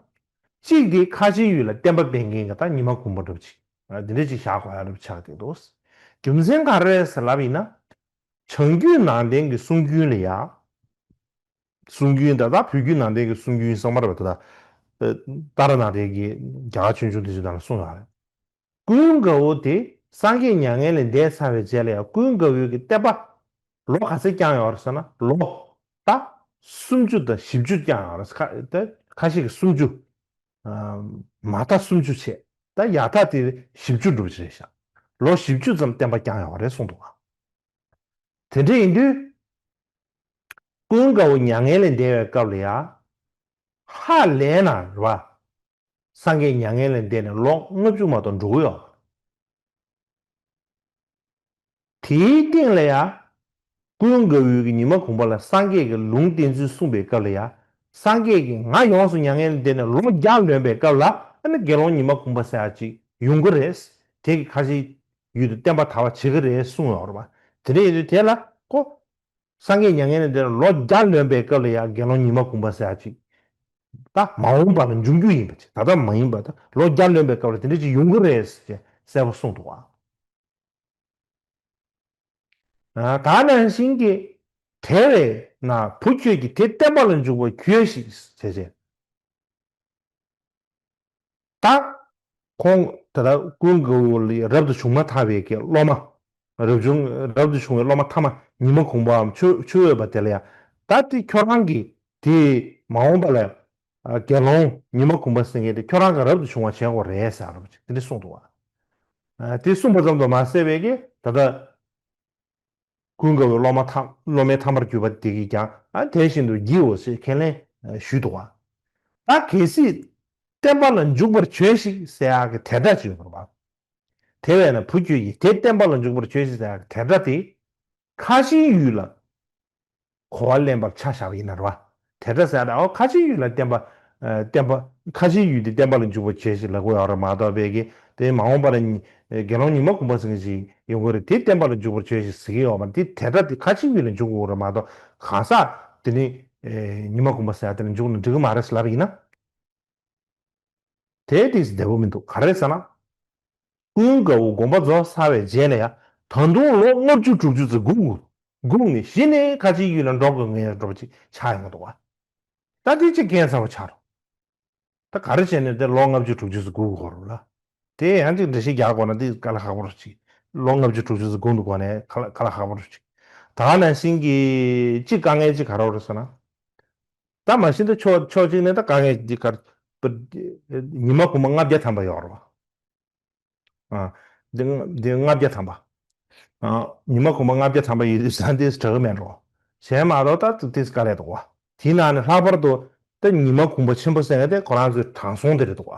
གཅིག་དེ་ཁ་ཆེའི་ཡུལ་ལ་བསྟན་པ་སྤེལ་མཁན་གྱི་ད་ཉི་མ་གུང་པ་འདྲ་པོ་ཅིག་འདི་འདྲ་ཅིག་བཞག་དགོས་ཡ་འདྲ་པོ་ཆགས་བསྡད་འདུག་རྒྱུ་མཚན་ག་རེ་རེད་ཟེར་ལབ་ཡིན་ན། བྱང་རྒྱུད་ནང་བསྟན་གྱི་གསུང་རྒྱུན་ལ་ཡ། གསུང་རྒྱུན་ད་ལྟ་བོད་བརྒྱུད་ནང་བསྟན་གྱི་གསུང་རྒྱུན་གསར་མ་རེད་པ། ད་ལྟ་ཏཱ་ར་ནཱ་ཐའི་གི་རྒྱ་གར་ཆོས་འབྱུང་དེ་ཚོའི་ནང་ལ་གསུངས་ཡོད་རེད། ཀུན་དགའ་བོ་དེ་སངས་རྒྱས་མྱ་ངན་ལས་འདས་ཚར་བའི་རྗེས་ལ་ཡང་ཀུན་དགའ་བོའི་གི་བསྟན་པ་ལོ་ག་ཚོད་བསྐྱངས་ཡོད་རེད་ཟེར་ན། ལོ་ད་སུམ་ཅུ་དང་བཞི་བཅུ་བསྐྱངས་ཡོད་རེད། ཁ་ད་ཁ་ཤས་ཀྱིས་སུམ་ཅུ། ཨ་མ་མཐའ་སུམ་ཅུ་བྱས། ད་ཡག་ཐག་དེ་བཞི་བཅུ་འགྲོ་གི་རེད་ཤག་ལོ་བཞི་བཅུ་ཙམ་བསྟན་པ་བསྐྱངས་ཡོད་རེད་གསུངས་འདུག་ག་དེ་འདྲ་ཡིན་དུས། ཀུན་དགའ་བོ་མྱ་ངན་ལས་འདས་པའི་སྐབས་ལ་ཡ། ཧ་ལས་ན་རེད་པ། སངས་རྒྱས་མྱ་ངན་ལས་འདས་ནས་ལོ་ལྔ་བཅུ་མ་གཏོགས་འགྲོ་གི་ཡོད། དེའི་སྟེང་ལ་ཡ། ཀུན་དགའ་བོའི་གི་ཉི་མ་གུང་པ་ལ་སངས་རྒྱས་ཀྱི་ལུང་བསྟན་ཚུལ་གསུངས་པའི་སྐབས་ལ་ཡ། སངས་རྒྱས་ཀྱིས་ང་ཡོངས་སུ་མྱ་ངན་ལས་འདས་ནས་ལོ་བརྒྱ་ལོན་པའི་སྐབས་ལ། ཨ་ནི་དགེ་སློང་ཉི་མ་གུང་པ་ཟེར་ཡ་ཅིག་ཡོང་གི་རེད། དེ་གི་ཁ་ཆེའི་ཡུལ་དུ་བསྟན་པ་དར་བ་བྱེད་ཀྱི་རེད་གསུངས་ཡོད་རེད་པ། དེ་འདྲ་ཡིན་དུས་དེ་ལ་ཁོ། སངས་རྒྱས་མྱ་ངན་ལས་འདས་ནས་ལོ་བརྒྱ་ལོན་པའི་སྐབས་ལ་ཡང་དགེ་སློང་ཉི་མ་གུང་པ་ཟེར་ཡ་ཅིག་ད་མ་འོངས་པ་ལ་འབྱུང་རྒྱུ་ཡིན་པ་ཅིག་ད་ལྟ་མ་ཡིན་པ། ད་ལོ་བརྒྱ་ལོན་པའི་སྐབས་ལ་དེ་འདྲ་ཅིག་ཡོང་གི་རེད་ཟེར་གསལ་པོ་གསུངས་འདུག་བ། ད་ནང་བཞིན་གྱི་དེ་བས་ན་བུ་ཁྱོད་ཀྱིས་དེ་བསྟན་པ་ལ་འཇུག་པར་གྱིས་ཤིག་ཟེར་བྱས། ད་ཁོང་ད་ལྟ་ཀུན་དགའ་བོ་ལ་རབ་ཏུ་བྱུང་མ་ཐག་པའི་གི་སློབ་མ། རབ་བྱུང་རབ་ཏུ་བྱུང་བའི་སློབ་མ་ཐ་མ་ཉི་མ་གུང་པའམ་ཆུ་ཆུ་འོད་པ་དེ་ལ་ཡང་། ད་དེ་ཁྱོད་རང་གིས་དེ་མ་འོངས་པ་ལ་དགེ་སློང་ཉི་མ་གུང་པ་ཟེར་མཁན་དེ་ཁྱོད་རང་གིས་རབ་ཏུ་བྱུང་བ་བྱེད་དགོས་རེད་ཟེར་བ་ཅིག་དེ་འདྲ་གསུངས་འདུག་བ། དེ་གསུངས་པ་ཙམ་དུ་མ་ཟད་པའི་གི་ད་ལྟ། ཀུན་དགའ་བོའི་སློབ་མ་ཐ་སློབ་མའི་ཐ་མར་གྱུར་པ་དེ་གིས་ཀྱང་ཨ་དེ་བཞིན་དུ་བགྱིའོ་ཞེས་ཁས་ལེན་ཞུས་འདུག་བ། ད་གལ་སྲིད་བསྟན་པ་ལ་འཇུག་པར་བྱོས་ཤིག་ཟེར་ཡག་གི་དེ་སྒྲ་ཅིག་ཡོད་པ། དེ་བས་ན་བུ་ཁྱོད་ཀྱིས་དེ་བསྟན་པ་ལ་འཇུག་པར་བྱོས་ཤིག་ཟེར་ཡག་གི་དེ་སྒྲ་དེ་ཁ་ཆེའི་ཡུལ་ལ་གོ་བ་ལེན་པར་ཆ་བཞག་པ་ཡིན་ན་རེད་བ། དེ་འདྲ་ཟེར་ཡ་ད་ཨོ་ཁ་ཆེའི་ཡུལ་ལ་བསྟན་པ། ཨ་བསྟན་པ། ཁ་ཆེའི་ཡུལ་དེ་བསྟན་པ་ལ་འཇུག་པར་བྱོས་ཤིག་ལབ་ཀྱི་ཡོད་རེད་མ་གཏོགས། དཔེ་གི་དེ་མ་འོངས་པ་ལ་ཉི་དགེ་སློང་ཉི་མ་གུང་པ་ཟེར་མཁན་ཞིག་ཡོང་གི་རེད། དེ་བསྟན་པ་ལ་འཇུག་པར་བྱོས་ཤིག་ཟེར་གྱི་ཡོད་མ་རེད། དེ་དེ་འདྲ་དེ་ཁ་ཆེའི་ཡུལ་ལ་འཇུག་དགོས་རེད་མ་གཏོགས། གང་ཟག་དེ་ནི་ཨེ་ཉི་མ་གུང་པ་ཟེར་ཡ་དེ་ལ་འཇུག་ན་འགྲིག་གི་མ་རེད་ཟེར་ལབ་པ་ཡིན་ན། དེ་དེ་བདེ་པོ་མི་འདུག་ག་རེ་ཟེར་ན། ཀུན་དགའ་བོ་དགོངས་པ་རྫོགས་ཚར་བའི་རྗེས་ལ་ཡང་ད་དུང་ལོ་ལྔ་བཅུ་དྲུག་ཅུ་ཙམ་སྒུག་དགོས། སྒུག་ནས་གཞི་ནས་ཁ་ཆེའི་ཡུལ་ལ་འགྲོ་དགོས་ངེས་འགྲོ་བ་ཅིག་ཆགས་ཡོང་གི་འདུག་བ། ད་དེ་ཅིག་རྐྱེན་ཚ་པོ་ཆགས་རོགས། ད་ག་རེ་བྱས་ནས་དེ་ལོ་ལྔ་བཅུ་དྲུག་ཅུ་ཙམ་སྒུག་དགོས་རེད་ལ། དེ་ཡང་ཅིག་འགྲེལ་བཤད་རྒྱག་དགོས་ན་དེ་དཀའ་ལས་ཁག་པོ་རེད་ཅིག་ལོ་ལྔ་བཅུ་དྲུག་ཅུ་ཙམ་སྒུག་འདུག་དགོས་ནས་དཀའ་ལས་དཀའ་ལས་ཁག་པོ་རེད་ཅིག་ད་ག་ནང་བཞིན་གྱི་གཅིག་དཀའ་ངལ་ཅིག་ག་རེ་རེད་ཟེར་ན། ད་མ་གཞི་ད་ཕྱོགས་ཕྱོགས་གཅིག་ནས་ད་དཀའ་ངལ་འདི་ག་རེ། ཉི་མ་གུང་པ་ལྔ་བརྒྱ་ཐམ་པ་ཡོད་རེད་བ། ཨ། འདི་ལྔ་འདི་ལྔ་བརྒྱ་ཐམ་པ། ཨ། ཉི་མ་གུང་པ་ལྔ་བརྒྱ་ཐམ་པ་ཡོད་དུས་ཙང་དེ་དྲག་གི་མེད་འགྲོ། གཞན་མ་གཏོགས་ད་དེ་དཀའ་ལས་འདུག་བ། དེའི་ནང་ནས་ལྷག་པར་དུ་ད་ཉི་མ་གུང་པ་ཆེན་པོ་ཟེར་མཁན་དེ་ཁོ་རང་ཚོའི་དྲང་སྲོང་དེ་རེད་འདུག་བ།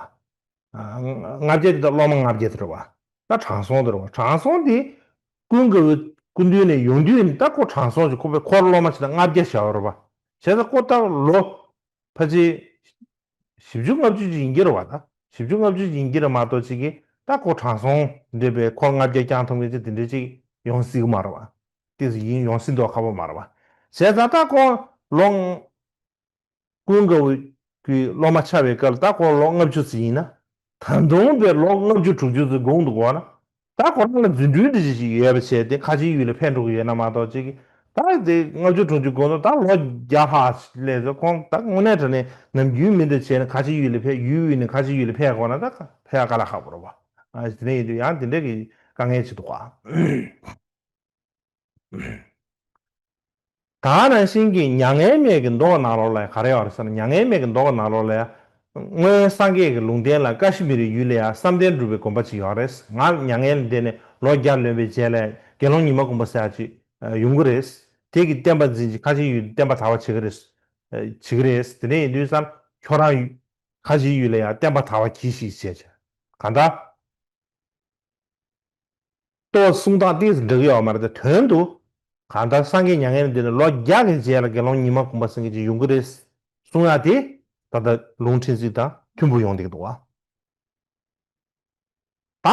ལྔ་བརྒྱ་དེ་དང་སློབ་མ་ལྔ་བརྒྱ་དེ་རེད་བ། ད་དྲང་སྲོང་དེ་རེད་བ། དྲང་སྲོང་དེ་ཀུན་དགའ་བོའི་སྐུ་མདུན་ནས་ཡོང་དུས་ནི་ད་ཁོ་དྲང་སྲོང་ཞིག་ཁོ་པས་ཁོར་སློབ་མ་བྱས་ན་ལྔ་བརྒྱ་བཞག་ཡོད་རེད་བ། བྱས་ཙང་ཁོ་ད་ལོ་ཕལ་ཆེར་བཞི་བཅུ་ལྔ་བཅུ་ཅིག་ཡིན་གྱི་རེད་བ། ད་བཞི་བཅུ་ལྔ་བཅུ་ཅིག་ཡིན་གྱི་རེད་མ་གཏོགས་ཅིག་གིས་ད་ཁོ་དྲང་སྲོང་འདྲ་བའི་ཁོར་ལྔ་བརྒྱ་བསྐྱང་ཐུབ་མཁན་ཅིག་དེ་འདྲ་ཅིག་ཡོང་སྲིད་ཀྱི་མ་རེད་བ། དེ་ཡིན་ཡོང་སྲིད་མདོག་ཁ་པོ་མ་རེད་བ། བྱས་ཙང་ད་ཁོ་ལོ། ཀུན་དགའ་བོ་གི་སློབ་མ་ཆགས་པའི་སྐབས་ལ་ད་ཁོ་ལོ་ལྔ་བཅུ་ཙམ་ཡིན་ན། ད་དུང་བས་ལོ་ལྔ་བཅུ་དྲུག་ཅུ་ཙམ་སྒུག་འདུག་གོ་ན། ད་ཁོ་རང་ལ་རྫུ་འཕྲུལ་འདི་ཅི་ཞིག་ཡོད་པ་བྱས་ཏེ་ཁ་ཆེའི་ཡུལ་ལ་ཕེབས་འགྲོ་གི་ཡོད་ན་མ་གཏོགས་ཅིག་ད་དེ་ལྔ་བཅུ་དྲུག་ཅུ་སྒུག་འདུག་ད་ལོ་བརྒྱ་ལྷག་སླེབས་ཚེ་ཁོང་ད་དངོས་གནས་དྲང་གནས་ནམ་རྒྱུན་མི་འདྲ་བྱས་ནས་ཁ་ཆེའི་ཡུལ་ལ་ཕེབས་ཡུལ་ཡུལ་ནས་ཁ་ཆེའི་ཡུལ་ལ་ཕེབས་དགོས་ན་ད་ཕེབས་ཡག་དཀའ་ལས་ཁག་པོ་རེད་བ། ཨ་དེ་ནས་ཡིན་དུས་ཡང་དེ་འདྲ་གི་དཀའ་ངལ་ཅིག་འདུག་ག་ད་ནང་བཞིན་གྱི་མྱ་ངན་མེད་ཀྱི་མདོ་ནང་ལོགས་ལ་ག་རེ་ཡོད་རེད་ཟེར་ན། མྱ་ངན་མེད་ཀྱི་མདོ་ནང་ལོགས་ལ་སྔོན་སངས་རྒྱས་ཀྱི་ལུང་བསྟན་ལ་ཀ་ཤི་མིར་ཡུལ་ལ་ཡང་བསམ་གཏན་སྒྲུབ་པའི་དགོན་པ་ཅིག་ཡོད་རེད། ང་མྱ་ངན་ལས་འདས་ནས་ལོ་བརྒྱ་ལོན་པའི་རྗེས་ལ་དགེ་སློང་ཉི་མ་གུང་པ་ཟེར་ཡག་ཅིག་ཡོང་གི་རེད། དེ་གི་བསྟན་པ་འཛིན་གྱི་ཁ་ཆེའི་ཡུལ་བསྟན་པ་དར་བ་བྱེད་ཀྱི་རེད། བྱེད་ཀྱི་རེད། དེ་འདྲ་ཡིན་དུས་ཙང་ཁྱོད་རང་ཁ་ཆེའི་ཡུལ་ལ་ཡང་བསྟན་པ་དར་བ་གྱིས་ཤིག་བྱས་བྱས་གང་ལྟར། ལྟོ་གསུང་སྟངས་ཏོག་ཙམ་འདྲ་གི་ཡོད་མ་རེད་དེ། དོན་དུ་གང་ལྟར་སངས་རྒྱས་མྱ་ངན་ལས་འདས་ནས་ལོ་བརྒྱ་གི་རྗེས་ལ་དགེ་སློང་ཉི་མ་གུང་པ་ཟེར་མཁན་ཅིག་ཡོང་གི་རེད་གསུང་ཡ་དེ། ད་ལྟ་ལུང་ཕྲན་ཚེགས་དང་མཐུན་པོ་ཡོང་བསྡད་ཀྱི་འདུག་བ། ད་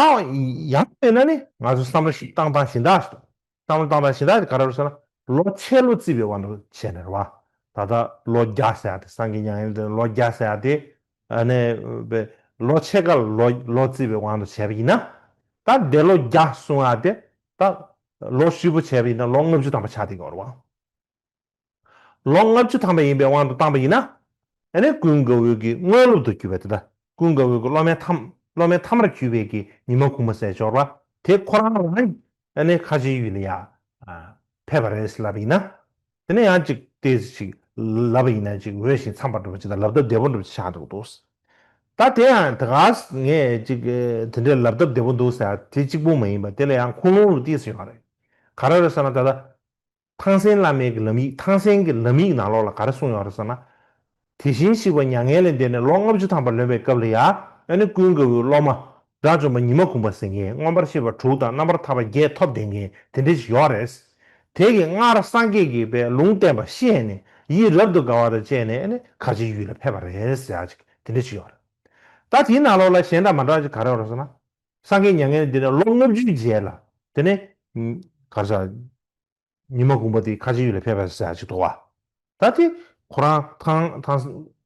ཡང་མིན་ན་ནི་ང་ཚོ་བསམ་བློ་ཞིག་བཏང་སྟངས་གཞན་དག་ཞིག་བསམ་བློ་བཏང་སྟངས་གཞན་དག་ཅིག་ག་རེ་རེད་ཟེར་ན། ལོ་ཆེ་ལོ་བརྩིས་པའི་དབང་དུ་བྱས་ནས་རེད་བ། ད་ལྟ་ལོ་བརྒྱ་ཟེར་ཡ་དེ། སངས་རྒྱས་མྱ་ངན་ལས་འདས་ལོ་བརྒྱ་ཟེར་ཡ་དེ། ཨ་ནི་བས་ལོ་ཕྱེད་ཀ་ལོ་ལོ་བརྩིས་པའི་དབང་དུ་བྱས་པ་ཡིན་ན། ད་འདས་ལོ་བརྒྱ་གསུང་ཡ་དེ། ད་ལོ་ཧྲིལ་པོ་བྱས་པ་ཡིན་ན་ལོ་ལྔ་བཅུ་ཐམ་པ་ཆགས་བསྡད་ཀྱི་ཡོད་རེད་བ། ལོ་ལྔ་བཅུ་ཐམ་པ་ཡིན་པའི་དབང་དུ་བཏང་པ་ཡིན་ན། ཨ་ནི་ཀུན་དགའ་བོ་གི་དངོས་སློབ་ཏུ་གྱུར་པའི་དེ་ལྟ། ཀུན་དགའ་བོ་གི་སློབ་མའི་མཐའ་སློབ་མའི་མཐའ་མར་གྱུར་པའི་གི་ཉི་མ་གུང་པ་ཟེར་ཡོད་རེད་བ། དེ་ཁོ་རང་རང་ཨ་ནི་ཁ་ཆེའི་ཡུལ་ལ་ཡ་ཕེབས་པ་རེད་ལབ་ཡིན་ན། དེ་ནས་ཡང་ཅིག་ཏོག་ཙམ་ཅིག་ལབ་པ་ཡིན་ན་ཅིག་འོས་ཤིང་འཚམས་པ་འདྲ་པོ་ཅིག་དང་ལབ་སྟབས་བདེ་པོ་འདྲ་པོ་ཅིག་ཆགས་འདུག་འདུག་ད་དེ་ཡང་ད་ག་ངས་ཅིག་དེ་འདྲའི་ལབ་སྟབས་བདེ་པོ་འདུག་ཟེར་དེ་གཅིག་པུ་མ་ཡིན་པ་དེ་ལ་ཡང་ཁུངས་ལུང་རུ་ཏོག་ཙམ་ཡོད་རེད། ག་རེ་རེད་ཟེར་ན་ད་ལྟ། ཐང་སན་བླ་མའི་གི་ལམ་ཡིག་ཐང་སན་གྱི་ལམ་ཡིག་ནང་ལོགས་ལ་ག་རེ་གསུངས་ཡོད་རེད་ཟེར་ན། དེ་བཞིན་གཤེགས་པ་མྱ་ངན་ལས་འདས་ནས་ལོ་ལྔ་བཅུ་ཐམ་པ་ལོན་པའི་སྐབས་ལ་ཡ། ཨ་ནི་ཀུན་དགའ་བོའི་སློབ་མ་དགྲ་བཅོམ་པ་ཉི་མ་གུང་པ་ཟེར་མཁན་མངོན་པར་ཤེས་པ་དྲུག་དང་རྣམ་པར་ཐར་པ་བརྒྱད་ཐོབ་བསྡད་མཁན་དེ་འདྲ་ཞིག་ཡོད་རེད། དེ་གིས་སྔར་སངས་རྒྱས་ཀྱིས་པའི་ལུང་བསྟན་པ་ཤེས་ནས་ཡིད་རབ་ཏུ་དགའ་བ་དང་བཅས་ནས་ཨ་ནི་ཁ་ཆེའི་ཡུལ་ལ་ཕེབས་པ་རེད་ཟེར་ཡ་ཅིག་དེ་འདྲ་ཞིག་ཡོད་རེད། ད་དེའི་ནང་ལོགས་ལ་གཞན་དང་མ་འདྲ་བ་ཅིག་ག་རེ་ཡོད་རེད་ཟེར་ན། སངས་རྒྱས་མྱ་ངན་ལས་འདས་ནས་ལོ་ལྔ་བཅུའི་རྗེས་ལ། དེ་ནས་ག་རེ་ཟེར། ཉི་མ་གུང་པ་དེ་ཁ་ཆེའི་ཡུལ་ལ་ཕེབས་པ་ཟེར་ཡ་ཅིག་འདུག་བ། ད་དེ་ཁོ་རང་ཐང་ཐང་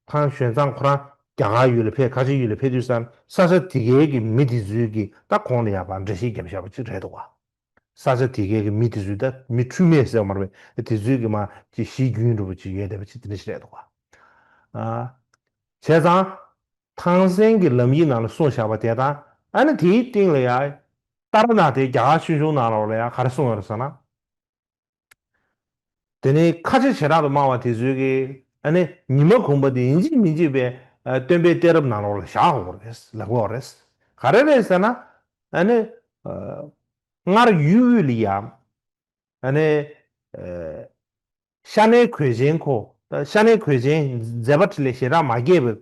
ཐང་ཞོན་ཙང་ཁོ་རང་རྒྱ་གར་ཡུལ་ལ་ཕེབས། ཁ་ཆེའི་ཡུལ་ལ་ཕེབས་དུས་ཙང་ས་ཆ་དེ་གའི་གི་མི་དེ་ཚོའི་གི་ད་ཁོང་ལ་ཡ་ཕར་འགྲེལ་བཤད་བརྒྱབ་བཞག་པ་ཅིག་རེད་འདུག་བ། ས་ཆ་དེ་གའི་གི་མི་དེ་ཚོའི་ད་མི་འཁྲུལ་མེད་ཟེར་བ་མ་རེད་པས། དེ་ཚོའི་གི་མ་ཅིག་གཞི་རྒྱུན་འདྲ་པོ་ཅིག་ཡོད་བསྡད་པ་ཅིག་དེ་འདྲ་ཞིག་རེད་འདུག་བ། ཨ། བྱས་ཙང་། ཐང་སན་གྱི་ལམ་ཡིག་ནང་ལ་གསུངས་བཞག་པ་དེ་དང་། ཨ་ནི་དེའི་སྟེང་ལ་ཡ། ཏཱ་ར་ནཱ་ཐའི་རྒྱ་གར་ཆོས་འབྱུང་ནང་ལོགས་ལ་ཡ་ག་རེ་གསུངས་ཡོད་རེད་ཟེར་ན། དེ་ནས་ཁ་ཆེ་བྱེ་བྲག་ཏུ་སྨྲ་བ་དེ་ཚོའི་གི་ཨ་ནི་ཉི་མ་གུང་པ་དེ་ཡིན་གཅིག་མིན་གཅིག་པའི་ཨ་སྟོན་པའི་གཏད་རབས་ནང་ལོགས་ལ་བཞག་དགོས་རེད་ལབ་དགོས་རེད། ག་རེ་རེད་ཟེར་ན། ཨ་ནི་ཨ་སྔར་ཡུལ་དབུས་ལ་ཡ། ཨ་ནི་ཨ་ཤ་ནའི་གོས་ཆེན་ཁོ། ཤ་ནའི་གོས་ཆེན་མཛད་པ་འཕྲིན་ལས་ཞེ་དྲག་མ་རྒྱས་པའི་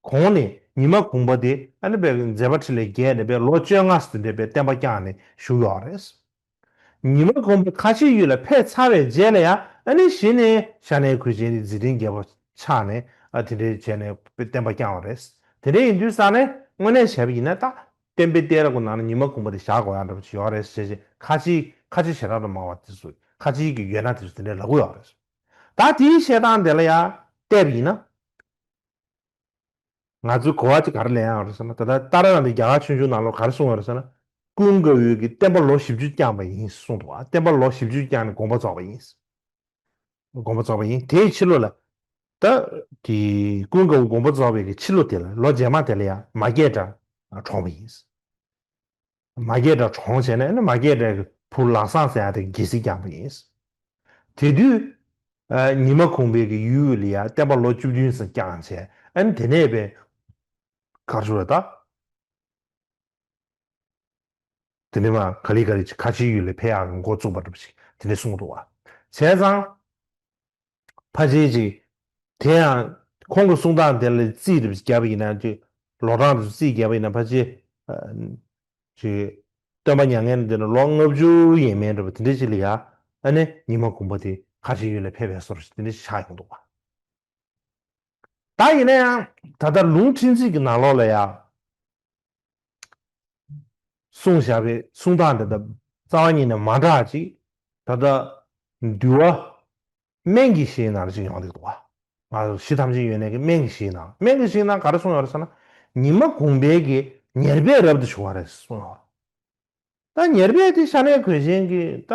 གོང་ནས་ཉི་མ་གུང་པ་དེ་ཨ་ནི་པའི་མཛད་པ་འཕྲིན་ལས་རྒྱས་ནས་པའི་ལོ་བཅོ་ལྔ་ཙམ་འདྲ་པའི་བསྟན་པ་བསྐྱངས་ནས་བཞུགས་ཡོད་རེད། ཉི་མ་གུང་པ་ཁ་ཆེའི་ཡུལ་ལ་ཕེབས་ཚར་བའི་རྗེས་ལ་ཡང་ཨ་ནི་གཞི་ནས་ཤ་ནའི་གོས་ཆེན་དེ་མཛད་འཕྲིན་རྒྱས་པོ་ཆགས་ནས་ཨ་དེ་འདྲའི་བྱས་ནས་བསྟན་པ་བསྐྱངས་པ་རེད། དེ་འདྲ་ཡིན་དུས་ཙང་ནས་དངོས་གནས་བྱས་པ་ཡིན་ན་ད་བསྟན་པའི་གཏད་རབས་ཀྱི་ནང་ན་ཉི་མ་གུང་པ་དེ་བཞག་དགོས་ཡག་འདྲ་པོ་ཅིག་ཡོད་རེད་ཟེར་བྱས་ཁ་ཆེའི་ཁ་ཆེ་བྱེ་བྲག་ཏུ་སྨྲ་བ་དེ་ཚོ་ཁ་ཆེའི་གི་ཡོད་ན་དེ་ཚོ་དེ་འདྲ་ལབ་ཀྱི་ཡོད་རེད། ད་དེའི་བཤད་སྟངས་དེ་ལ་ཡང་བལྟས་པ་ཡིན་ན། ང་ཚོའི་གོ་བ་ཅིག་ག་རེ་ལེན་ཡག་རེད་ཟེར་ན། ད་ལྟ་ཏཱ་ར་ནཱ་ཐའི་རྒྱ་གར་ཆོས་འབྱུང་ནང་ལོགས་ག་རེ་གསུངས་ཡོད་རེད་ཟེར་ན། ཀུན་དགའ་བོས་ཀྱི་བསྟན་པ་ལོ་བཞི་བཅུ་བསྐྱངས་པ་ཡིན་གསུངས་འདུག་བ། བསྟན་པ་ལོ་བཞི་བཅུ་བསྐྱངས་ནས་དགོངས་པ་རྫོགས་པ་ཡིན། དགོངས་པ་རྫོགས་པ་ཡིན། དེའི་ཕྱི་ལོ་ལ། ད་དེ་ཀུན་དགའ་བོ་དགོངས་པ་རྫོགས་པའི་གི་ཕྱི་ལོ་དེ་ལ་ལོ་རྗེས་མ་དེ་ལ་ཡང་མ་སྐྱེས་དགྲ་གྲོངས་པ་ཡིན། མ་སྐྱེས་དགྲ་གྲོངས་བྱས་ནས་ཨ་ནི་མ་སྐྱེས་དགྲའི་བུ་ལམ་སང་ཟེར་ཡ་དེ་རྒྱལ་སྲིད་བསྐྱངས་པ་ཡིན། དེ་དུས་ཨ་ཉི་མ་གུང་པའི་གི་ཡུལ་ལ་ཡ་བསྟན་པ་ལོ་བཅུ་བདུན་ཙམ་བསྐྱངས་བྱས་ཨ་ནི་དེ་ནས་པའི་གར་ཞུ་བ་ད། དེ་ནས་མ་ག་ལེ་ག་ལེ་ཅིག་ཁ་ཆེའི་ཡུལ་ལ་ཕེབས་ཡག་གི་འགོ་བཙུགས་པ་འདྲ་པོ་ཅིག་དེ་འདྲ་གསུངས་འདུག་བ། བྱས་ཙང་། ཕལ་ཆེར་ཅིག་དེ་ཡང་ཁོང་གི་གསུང་སྟངས་དེ་ལ་རྩིས་རེ་བརྒྱབ་པ་ཡིན་ན་ཅིག་ལོ་གྲངས་དེ་ཚོ་རྩིས་བརྒྱབ་པ་ཡིན་ན་ཕལ་ཆེར་ཨ་ཅིག་སྟོན་པ་མྱ་ངན་འདས་ནས་ལོ་ལྔ་བཅུ་ཡས་མས་འདྲ་པོ་དེ་འདྲ་ཅིག་ལ་ཡ་ཨ་ནི་ཉི་མ་གུང་པ་དེ་ཁ་ཆེའི་ཡུལ་ལ་ཕེབས་པའི་བཟོ་འདྲ་ཞིག་དེ་འདྲ་ཞིག་ཆགས་ཡོང་འདུག་བ། ད་ཡིན་ན་ཡང་ད་ལྟ་ལུང་ཕྲན་ཚེགས་ཀྱི་ནང་ལོགས་ལ་ཡ། གསུངས་བཞག་པའི་གསུང་སྟངས་འདི་དང་རྩ་བ་ཉིད་ནས་མ་འདྲ་ཅིག་ད་ལྟ་འདུལ་བ་སྨན་གྱི་གཞིའི་ནང་ལ་ཅིག་ཡོང་གི་འདུག་བ། ང་ཚོ་གཞི་ཐམས་ཅད་ཡོད་གནས་ཀྱི་སྨན་གྱི་གཞིའི་ནང་། སྨན་གྱི་གཞིའི་ནང་ག་རེ་གསུངས་ཡོད་རེད་ཟེར་ན། ཉི་མ་གུང་པའི་གི་ཉེར་སྦས་རབ་ཏུ་བྱུང་བ་རེད་གསུངས་ཡོད་རེད། ད་ཉེར་སྦས་དེ་ཤ་ནའི་གོས་ཆེན་གྱི་ད་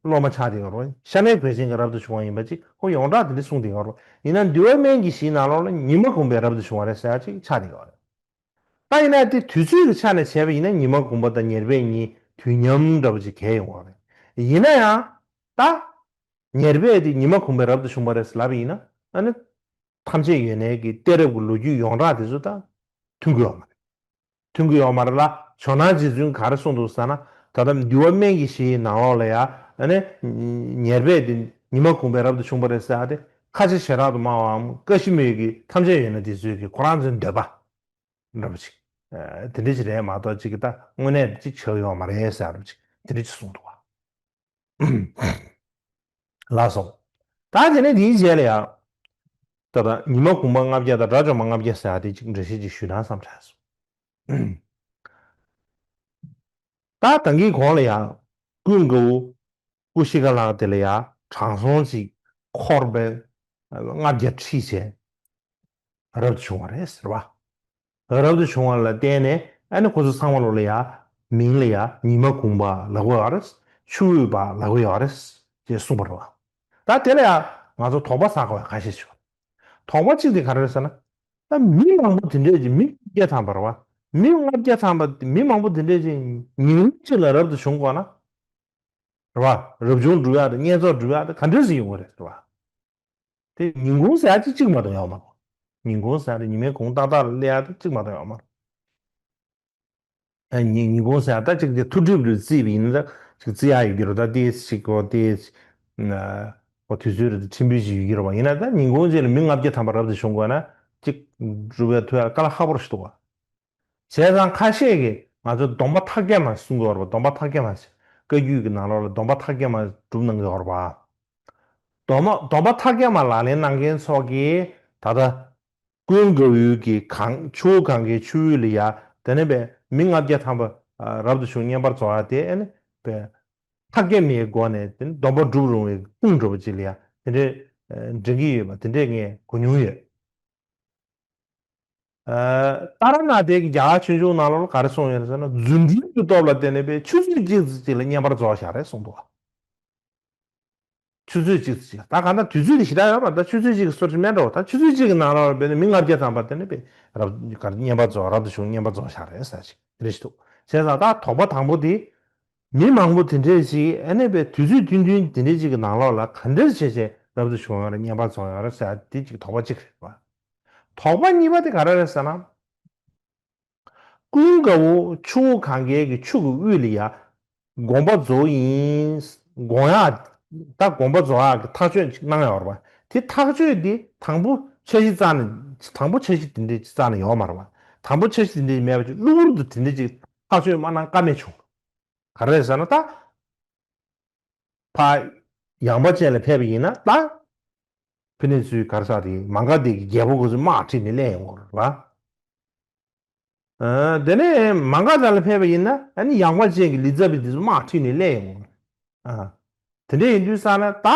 སློབ་མ་ཆགས་བསྡད་ཡོད་རེད། ཤ་ནའི་གོས་ཆེན་གྱི་རབ་ཏུ་བྱུང་བ་ཡིན་པ་ཅིག་ཁོ་ཡོངས་གྲགས་དེ་འདྲ་གསུངས་བསྡད་ཡོད་རེད། ཡིན་ན་འདུལ་བ་སྨན་གྱི་གཞིའི་ནང་ལོགས་ལ་ཉི་མ་གུང་པའི་རབ་ཏུ་བྱུང་བ་རེད་ཟེར་ཡ་ཅིག་ཆགས་བསྡད་ཡོད་རེད། ད་ཡིན་ན་དེ་དུས་ཚོད་ཀྱི་ཆ་ནས་བྱས་པ་ཡིན་ན་ཉི་མ་གུང་པ་དང་ཉེར་སྦས་གཉིས་དུས་མཉམ་འདྲ་པོ་ཅིག་གྱེས་ཡོང་བ་རེད། ཡིན་ན་ཡང་ད་ཉེར་སྦས་དེ་ཉི་མ་གུང་པའི་རབ་ཏུ་བྱུང་བ་རེད་ལབ་པ་ཡིན་ན་ཨ་ནི་ཐམས་ཅད་ཡོད་གནས་ཀྱི་གཏད་རབས་ཀྱི་ལོ་རྒྱུས་ཡོངས་གྲགས་དེ་ཚོ་ད་མཐུན་གྱི་ཡོད་མ་རེད། མཐུན་གྱི་ཡོད་མ་རེད་ལ། ཇོ་ནང་རྗེ་བཙུན་ག་རེ་གསུངས་འདུག་ཟེར་ན། ད་ལྟ་འདུལ་བ་སྨན་གྱི་གཞིའི་ནང་ལོགས་ལ་ཡ་ཨ་ནི་ཉེར་སྦས་དེ་ཉི་མ་གུང་པའི་རབ་ཏུ་བྱུང་བ་རེད་ཟེར་ཡ་དེ་ཁ་ཆེ་བྱེ་བྲག་ཏུ་སྨྲ་བའམ་ཀ་ཤི་མིར་གྱི་ཐམས་ཅད་ཡོད་གནས་དེ་ཚོའི་གི་ཁོ་རང་ཚོའི་འདོད་པ། འདྲ་པོ་ཅིག་ཨ་དེ་འདྲ་ཅིག་རེད་མ་གཏོགས་ཅིག་གི་ད་དངོས་གནས་ཅིག་ཆགས་ཡོད་མ་རེད་ཟེར་རབ་ཅིག་དེ་འདྲ་ཅིག་གསུངས་འདུག་བ། ལགས་སོ། ད་དེ་ནས་དེའི་རྗེས་ལ་ཡང་། ད་ལྟ་ཉི་མ་གུང་པ་ལྔ་བརྒྱ་དང་དགྲ་བཅོམ་པ་ལྔ་བརྒྱ་ཟེར་ཡ་དེ་ཅིག་འགྲེལ་བཤད་ཅིག་ཞུས་ན་བསམ་དྲན་སོང་། ད་ད་གིན་གོང་ལ་ཡང་ཀུན་དགའ་བོ་ཀུ་ཤི་ཀ་ལ་དེ་ལ་ཡང་དྲང་སྲོང་ཅིག་འཁོར་བའི་ལྔ་བརྒྱ་ཁྲིད་བྱས་རབ་ཏུ་བྱུང་བ་རེད་ཟེར་བ། རབ་ཏུ་བྱུང་བ་ལ་བརྟེན་ནས་ཨ་ནི་ཁོ་ཚོ་ཚང་མ་ལོ་ལ་ཡང་མིང་ལ་ཡང་ཉི་མ་གུང་པ་ལབ་ཀྱི་ཡོད་རེད། ཆུ་འོད་པ་ལབ་ཀྱི་ཡོད་རེད་ཅེས་གསུངས་པ་རེད་བ། ད་དེ་ལ་ཡང་ང་ཚོ་དོགས་པ་ཟ་དགོས་པ་ཁ་ཤས་ཤིག་ཡོད། དོགས་པ་གཅིག་དེ་ག་རེ་རེད་ཟེར་ན། ད་མི་མང་པོ་དེ་འདྲས་ཀྱི་མི་ལྔ་བརྒྱ་ཐམ་པ་རེད་བ། མི་ལྔ་བརྒྱ་ཐམ་པ་མི་མང་པོ་དེ་འདྲས་ཀྱི་ཉིན་གཅིག་ལ་རབ་ཏུ་བྱུང་དགོས་ན། རེད་བ། རབ་བྱུང་སྒྲུབ་ཡག་དང་བསྙེན་རྫོགས་སྒྲུབ་ཡག་དང་ག་འདྲས་སེ་ཡོང་གི་རེད་རེད་བ། དེ་ཉིན་གུང་ཟེར་ཡག་ཅིག་གཅིག་མ་གཏོགས་ཡོད་མ་རེད། ཉིན་གུང་ཟེར་ཡག་དེ་ཉི་མའི་གུང་ཏག་ཏག་ལ་སླེབས་ཡག་དེ་གཅིག་མ་གཏོགས་ཡོད་མ་རེད། ཨ་ཉིན་ཉིན་གུང་ཟེར་ཡག་ད་ཅིག་དེ་ཐུགས་སྒྲིབ་ལ་བརྩིས་པ་ཡིན་ན་ད་ཅིག་བརྩི་ཡག་ཡོད་ཀྱི་རེད། ད་དེ་ཅིག་གོ་དེ་ཅིག་ཨ་གོ་དུས་ཚོད་རེ་ད་ཕྲན་བུ་ཞིག་ཡོད་ཀྱི་རེད་བ། ཡིན་ན་ད་ཉིན་གུང་རྗེས་ལ་མི་ལྔ་བརྒྱ་ཐམ་པ་རབ་ཏུ་བྱུང་དགོས་ན་ཅིག་སྒྲུབ་པའི་ཐུབ་ཡག་དཀའ་ལས་ཁག་པོ་ཞིག་འདུག་བ། བྱས་ཙང་ཁ་ཤས་ཀྱིས་ང་ཚོ་སྡོམ་པ་ཐག་བརྒྱ་མ་གསུང་གི་ཡོད་རེད་པ། སྡོམ་པ་ཐག་བརྒྱ་མ་ཟེར། བཀའ་བརྒྱུད་ཀྱི་ནང་ལོགས་ལ་སྡོམ་པ་ཐག་བརྒྱ་མ་སྒྲུབ་གནང་གི་ཡོད་རེད་པ། སྡོམ་པ་སྡོམ་པ་ཐག་བརྒྱ་མ་ལག་ལེན་གནང་མཁན་ཚོ་གིས་ད་ལྟ་ཀུན་དགའ་བོའི་གི་གངས་ཆུ་བོ་གངྒཱའི་ཆུ་བོ་ལ་ཡ་དེ་ནས་པའི་མི་ལྔ་བརྒྱ་ཐམ་པ་རབ་ཏུ་བྱུང་བསྙེན་པར་རྫོགས་ཡ་དེ་ཨ་ནི་པའི་ཐག་བརྒྱ་མའི་སྒོ་ནས་དེ་ནི་སྡོམ་པ་སྒྲུབ་རུང་བའི་ཁུངས་འདྲ་པོ་ཅིག་ལ་ཡ་དེ་འདྲའི་འདྲེན་གྱི་ཡོད་པ་དེ་འདྲས་ངས་གོ་མྱོང་ཡོད། ཏཱ་ར་ནཱ་ཐའི་གི་རྒྱ་གར་ཆོས་འབྱུང་ནང་ལོགས་ལ་ག་རེ་གསུངས་ཡོད་རེད་ཟེར་ན། རྫུ་འཕྲུལ་གྱི་སྟོབས་ལ་བརྟེན་ནས་པའི་ཆུ་ཚོད་གཅིག་ཙམ་ཅིག་ལ་བསྙེན་པར་རྫོགས་བཞག་རེད་གསུངས་འདུག་བ། ཆུ་ཚོད་གཅིག་ཙམ་ཅིག་ད་གང་ལྟར་དུས་ཚོད་དེ་ཞེ་དྲག་ཡོད་མ་རེད། ད་ཆུ་ཚོད་གཅིག་གི་སོར་ཆུད་མེད་འགྲོ། ད་ཆུ་ཚོད་གཅིག་གི་ནང་ལོགས་ལ་བས་ནས་མི་ལྔ་བརྒྱ་ཐམ་པ་དེ་ནི་པའི་རབ་ག་རེ་བསྙེན་པར་རྫོགས་རབ་ཏུ་བྱུང་བསྙེན་པར་རྫོགས་བཞག་རེད་ཟེར་ཅིག་དེ་རེད་ཞིག་འདུག། བྱས་ཙང་ད་དོགས་པ་དང་པོ་དེ། མི་མང་པོ་དེ་འདྲས་ཞིག་ཨ་ནི་པའི་དུས་ཚོད་ཐུང་ཐུང་དེ་འདྲས་ཅིག་གི་ནང་ལོགས་ལ་ག་འདྲས་བྱས་བྱས་རབ་ཏུ་བྱུང་ཡོད་རེད། བསྙེན་པར་རྫོགས་ཡོད་རེད་ཟེར་དེ་ཅིག་དོགས་པ་གཅིག་རེད་བ། དོགས་པ་གཉིས་པ་དེ་ག་རེ་རེད་ཟེར་ན། ཀུན་དགའ་བོ་ཆུ་བོ་གངྒཱའི་གི་ཆུ་གི་དབུས་ལ་ཡ་དགོངས་པ་རྫོགས་ཡིན། དགོངས་ཡག་ད་དགོངས་པ་རྫོགས་ཡག་གི་ཐག་གཅོད་ཅིག་གནང་ཡོད་རེད་བ། དེ་ཐག་གཅོད་དེ་དང་པོ་འཆར་གཞི་རྩ་ནས་དང་པོ་འཆར་གཞི་དེ་འདྲས་ཅིག་རྩ་ནས་ཡོད་མ་རེད་བ། དང་པོ་འཆར་གཞི་དེ་འདྲས་མེད་པ་ཅིག་གློ་བུར་དུ་དེ་འདྲས་ཅིག་ཐག་གཅོད་མ་གནང་ཀ་མེད་བྱུང་། ག་རེ་རེད་ཟེར་ན་ད། ཕ་ཡངས་པ་ཅན་ལ་ཕེབས་པ་ཡིན་ན་ད། ཕ་ནི་ཚུའི་ག་རེ་ཟེར་དེ་མ་ག་དྷའི་གི་རྒྱལ་པོ་ཁོ་ཚོས་དམག་ཁྲིད་ནས་སླེབས་ཡོང་གི་རེད་བ། ཨ། དེ་ནས་མ་ག་དྷ་ལ་ཕེབས་པ་ཡིན་ན་ཨ་ནི་ཡངས་པ་ཅན་གྱི་ལི་ཙ་བི་དེ་ཚོ་དམག་ཁྲིད་ནས་སླེབས་ཡོང་གི་རེད། ཨ། དེ་འདྲ་ཡིན་དུས་ཙང་ན་ད་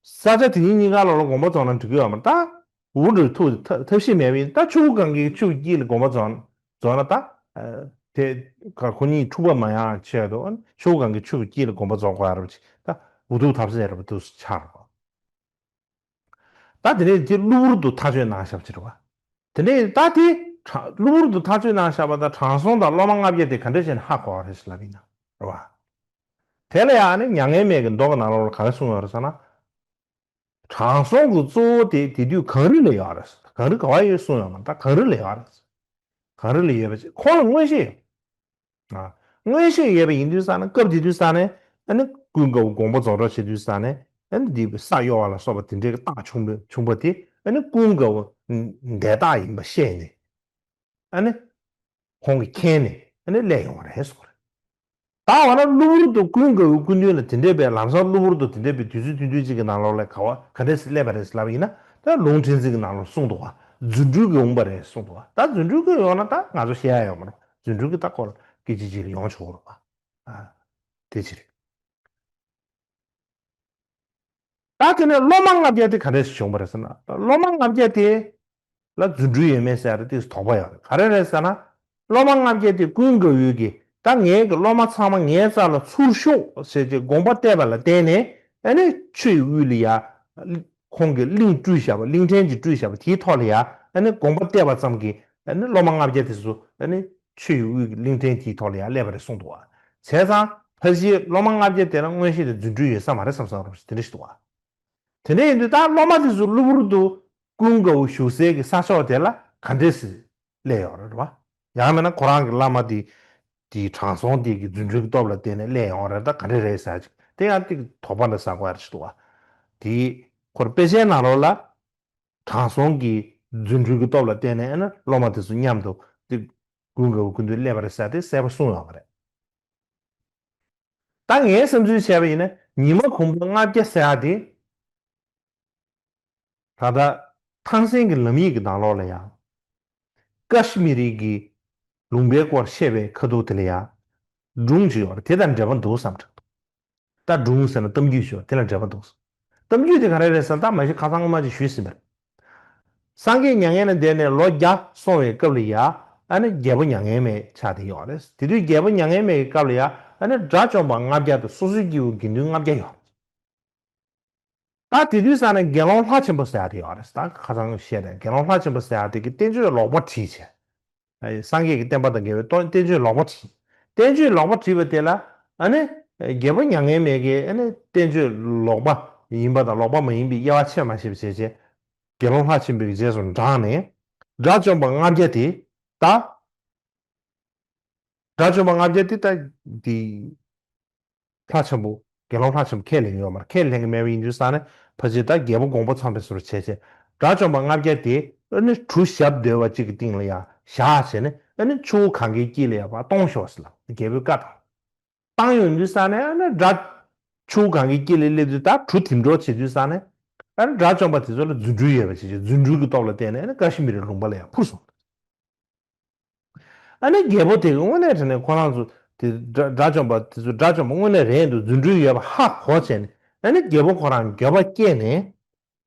ས་ཆ་དེ་གཉིས་གཉིས་ཀ་ལོག་ལ་དགོངས་པ་རྫོགས་ན་འགྲིག་གི་ཡོད་མ་རེད་ད། འུ་འདྲ་ཐུག་ཐབས་ཤེས་མེད་པ་ཡིན་ད་ཆུ་བོ་གངྒཱའི་ཆུ་དཀྱིལ་ལ་དགོངས་པ་རྫོགས་རྫོགས་ན་ད། དེ་ག་ཁོ་གཉིས་འཁྲུག་པ་མ་ཡོང་ཆེད་དུ་ཆུ་བོ་གངྒཱའི་ཆུ་དཀྱིལ་ལ་དགོངས་པ་རྫོགས་དགོས་ཡ་རེད་ཅེས་ད་འུ་ཐུག་ཐབས་ཟད་རེད་པ་འདུག་ཆགས་རེད་པ། ད་དེ་ནས་དེ་གློ་བུར་དུ་ཐག་གཅོད་གནང་བཞག་པ་ཅིག་རེད་པ། དེ་ནས་ད་དེ་གློ་བུར་དུ་ཐག་གཅོད་གནང་བཞག་པ་དང་དྲང་སྲོང་དང་སློབ་མ་ལྔ་བརྒྱ་དེ་ག་འདྲ་བྱས་ནས་ཧ་གོ་བ་རེད་ཟེར་ལབ་ཡིན་ན་རེད་པ། དེ་ལ་ཡང་ནི་མྱ་ངན་མེད་ཀྱི་མདོ་གི་ནང་ལོགས་ལ་ག་རེ་གསུངས་ཡོད་རེད་ཟེར་ན། དྲང་སྲོང་གི་གཙོ་བོ་དེ་དེ་དུས་གངས་རི་ལ་ཡོད་རེད། གངས་རི་ག་བ་ཡོད་གསུངས་ཡོད་མ་རེད། ད་གངས་རི་ལ་ཡོད་རེད། གངས་རི་ལ་ཡོད་པ་ཅིག་ཁོང་ལ་མངོན་ཤེས་ཡོད། ཨ། མངོན་ཤེས་ཡོད་པ་ཡིན་དུས་ཙང་ན་སྐབས་དེ་དུས་ཙང་ནས་ཨ་ནི་ཀུན་དགའ་བོ་དགོངས་པ་རྫོགས་གྲབས་བྱེད་དུས་ཙང་ནས་ཨ་ནི་འདི་ས་གཡོ་བ་ལ་སོགས་པ་དེ་འདྲའི་གི་རྟགས་བྱུང་བ་བྱུང་བ་དེ་ཨ་ནི་ཀུན་དགའ་བོ་འདས་རྟགས་ཡིན་པ་ཤེས་ནས། ཨ་ནི། ཁོང་གིས་མཁྱེན་ནས་ཨ་ནི་སླེབས་ཡོང་བ་རེད་གསུངས་རེད། ད་འོ་ན་གློ་བུར་དུ་ཀུན་དགའ་བོའི་སྐུ་མདུན་ལ་དེ་འདྲས་པའི་ལམ་སང་གློ་བུར་དུ་དེ་འདྲས་པའི་དུས་ཚོད་ཐུང་ཐུང་གཅིག་གི་ནང་ལོགས་ལ་ག་བ་ག་འདྲས་སེ་སླེབས་པ་རེད་ཟེར་ལབ་པ་ཡིན་ན་ད་ལུང་ཕྲན་ཚེགས་ཀྱི་ནང་ལོགས་གསུངས་འདུག་བ། རྫུ་འཕྲུལ་གྱིས་འོངས་པ་རེད་གསུངས་འདུག་བ། ད་རྫུ་འཕྲུལ་གྱིས་ཡོང་ན་ད་ང་ཚོ་བཤད་ཡ་ཡོད་མ་རེད། རྫུ་འཕྲུལ་གྱིས་ད་ཁོ་ལ་སྐད་ཆ་ཅིག་ལ་ཡོང་ཆོག་གི་རེད་བ། ཨ། དེ་ཅི་རེད། ད་དེ་ནས་སློབ་མ་ལྔ་བརྒྱ་དེ་ག་འདྲས་སེ་བྱུང་བ་རེད་ཟེར་ན། སློབ་མ་ལྔ་བརྒྱ་དེ་ལ་རྫུ་འཕྲུལ་ཡོད་མེད་ཟེར་ཡ་དེ་ཏོག་ཙམ་དོགས་པ་ཡོད་རེད། ག་རེ་རེད་ཟེར་ན། སློབ་མ་ལྔ་བརྒྱ་དེ་ཀུན་དགའ་བོས་ཀྱིས་ད་ངའི་གི་སློབ་མ་ཚང་མ་ངའི་རྩ་ལ་ཚུར་ཤོག་ཟེར་ཅིག་དགོངས་པ་གཏད་པ་ལ་བརྟེན་ནས་ཨ་ནི་ཆུ་ཡི་དབུས་ལ་ཡ། ཁོང་གིས་གླིང་བསྐྲུན་བཞག་པ་གླིང་ཕྲན་ཅིག་བསྐྲུན་བཞག་པ་དེའི་ཐོག་ལ་ཡ་ཨ་ནི་དགོངས་པ་གཏད་པ་ཙམ་གྱིས་ཨ་ནི་སློབ་མ་ལྔ་བརྒྱ་དེ་ཚོ་ཨ་ནི་ཆུ་ཡི་དབུས་ཀྱི་གླིང་ཕྲན་དེའི་ཐོག་ལ་ཡ་སླེབས་པ་རེད་གསུངས་འདུག་བ། བྱས་ཙང་ཕལ་ཆེར་སློབ་མ་ལྔ་བརྒྱ་དེ་ལ་མངོན་ཤེས་དང་རྫུ་འཕྲུལ་ཡོད་ས་མ་རེད་བསམ་བསམ་རོགས་ཞེས་དེ་འདྲ་ཞིག་འདུག་བ། དེ་འདྲ་ཡིན་དུས་ད་སློབ་མ་དེ་ཚོ་གློ་བུར་དུ་ཀུན་དགའ་བོ་བཞུགས་སའི་གི་ས་ཕྱོགས་དེ་ལ་ག་འདྲས་སེ་སླེབས་ཡོད་རེད་བ། ཡང་མིན་ན་ཁོ་རང་གི་བླ་མ་དེ་དེའི་དྲང་སྲོང་དེ་གི་རྫུ་འཕྲུལ་གྱི་སྟོབས་ལ་བརྟེན་ནས་སླེབས་ཡོང་རེད། ད་ག་འདྲས་རེད་ཟེར་ཅིག་དེ་ཡང་ཏིག་དོགས་པ་འདྲ་ཟ་དགོས་ཡ་རེད་ཞིག་འདུག་བ། དེ་ཁོར་དཔེ་ཆའི་ནང་ལོགས་ལ་དྲང་སྲོང་གི་རྫུ་འཕྲུལ་གྱི་སྟོབས་ལ་བརྟེན་ནས་ཨ་ནི་སློབ་མ་དེ་ཚོ་མཉམ་དུ་ཏིག་ཀུན་དགའ་བོ་སྐུ་མདུན་སླེབས་པ་རེད་ཟེར་དེ་གསལ་པོ་གསུངས་ཡོད་མ་རེད། ད་ངའི་བསམ་ཚུལ་བྱས་པ་ཡིན་ན་ཉི་མ་གུང་པ་ལྔ་བརྒྱ་ཟེར་ཡ་དེ། ད་ལྟ་ཐང་སན་གྱི་ལམ་ཡིག་གི་ནང་ལོགས་ལ་ཡང་། ཀ་ཤི་མི་རི་གི་ལུང་པའི་སྐོར་བཤད་པའི་ཁ་ཐུག་དེ་ལ་ཡང་། སྒྲུང་ཅིག་ཡོད་རེད། དེ་དང་འབྲེལ་བ་འདུག་བསམ་དྲན་འདུག་ད་སྒྲུང་ཟེར་ན་གཏམ་རྒྱུད་ཅིག་ཡོད་རེད། དེ་ལ་འབྲེལ་བ་འདུག་གཏམ་རྒྱུད་དེ་ག་རེ་རེད་ཟེར་ན། ད་མ་གཞི་ཁ་སང་སྔོན་མ་ཅིག་ཞུས་ཟིན་པ་རེད། སངས་རྒྱས་མྱ་ངན་ལས་འདས་ནས་ལོ་བརྒྱ་སོང་བའི་སྐབས་ལ་ཡ། ཨ་ནི་རྒྱལ་པོ་མྱ་ངན་མེད་ཆགས་བསྡད་ཡོད་རེད། དེ་དུས་རྒྱལ་པོ་མྱ་ངན་མེད་ཀྱི་སྐབས་ལ་ཡ། ཨ་ནི་དགྲ་བཅོམ་པ་ལྔ་བརྒྱ་དང་སོ་སོའི་སྐྱེ་བོ་དགེ་འདུན་ལྔ་བརྒྱ་ཡོད་རེད། ད་དེ་དུས་ས་ནས་དགེ་སློང་ལྷ་ཆེན་པོ་ཟེར་ཡ་དེ་ཡོད་རེད། ད་ཁ་སང་བཤད་དེ་དགེ་སློང་ལྷ་ཆེན་པོ་ཟེར་ཡ་དེ་གིས་བསྟན་བཅོས་ལོག་པ་བྲིས་བྱས། སངས་རྒྱས་ཀྱི་བསྟན་པ་དང་འགལ་བའི་བསྟན་བཅོས་ལོག་པ་བྲིས། བསྟན་བཅོས་ལོག་པ་བྲིས་པ་དེ་ལ། ཨ་ནི་རྒྱལ་པོ་མྱ་ངན་མེད་ཀྱིས་ཨ་ནི་བསྟན་བཅོས་ལོག་པ་ཡིན་པ་དང་ལོག་པ་མ་ཡིན་པའི་དབྱེ་བ་ཕྱེ་མ་ཤེས་པ་བྱས་བྱས། དགེ་སློང་ལྷ་ཆེན་པོའི་རྗེས་སུ་འབྲངས་ནས། དགྲ་བཅོམ་པ་ལྔ་བརྒྱ་དེ་ད། དགྲ་བཅོམ་པ་ལྔ་བརྒྱ་དེ་ད་དེ། ལྷ་ཆེན་པོ། དགེ་སློང་ལྷ་ཆེན་པོ་ཁས་ལེན་གྱི་ཡོད་མ་རེད། ཁས་ལེན་གྱི་མེད་པ་ཡིན་དུས་ཙང་ནས་ཕལ་ཆེར་ད་རྒྱལ་པོ་དགོངས་པ་ཚོམ་པའི་བཟོ་འདྲ་བྱས་བྱས། དགྲ་བཅོམ་པ་ལྔ་བརྒྱ་དེ་ཨ་ནི་གྲུ་ཞབས་རྡོལ་བ་གཅིག་གི་སྟེང་ལ་ཡང་བཞག་བྱས་ནས། ཨ་ནི་ཆུ་བོ་གངྒཱའི་དཀྱིལ་ལ་ཡང་ཕར་གཏོང་ཤོག་ཟེར་ལབ། རྒྱལ་པོས་བཀའ་བཏང་། བཏང་ཡོང་དུས་ཙང་ནས་ཨ་ནི་དགྲ། ཆུ་བོ་གངྒཱའི་དཀྱིལ་ལ་སླེབས་དུས་ད་གྲུ་འདེམས་གྲོགས་བྱེད་དུས་ཙང་ནས། ཨ་ནི་དགྲ་བཅོམ་པ་དེ་ཚོ་ལ་རྫུ་འཕྲུལ་ཡོད་པ་བྱས་བྱས། རྫུ་འཕྲུལ་གྱི་སྟོབས་ལ་བརྟེན་ནས་ཨ་ནི་ཀ་ཤི་མིར་ལུང་པ་ལ་ཡང་འཕུར་སོང་། ཨ་ནི་རྒྱལ་པོ་དེ་གིས་དངོས་གནས་དྲང་གནས་ཁོ་རང་ཚོ་དེ་དགྲ་དགྲ་བཅོམ་པ་དེ་ཚོ། དགྲ་བཅོམ་པ་དངོས་གནས་རེད་འདུག་རྫུ་འཕྲུལ་ཡོད་པ་ཧ་གོ་བྱས་ནས། ཨ་ནི་རྒྱལ་པོ་ཁོ་རང་འགྱོད་པ་སྐྱེས་ནས།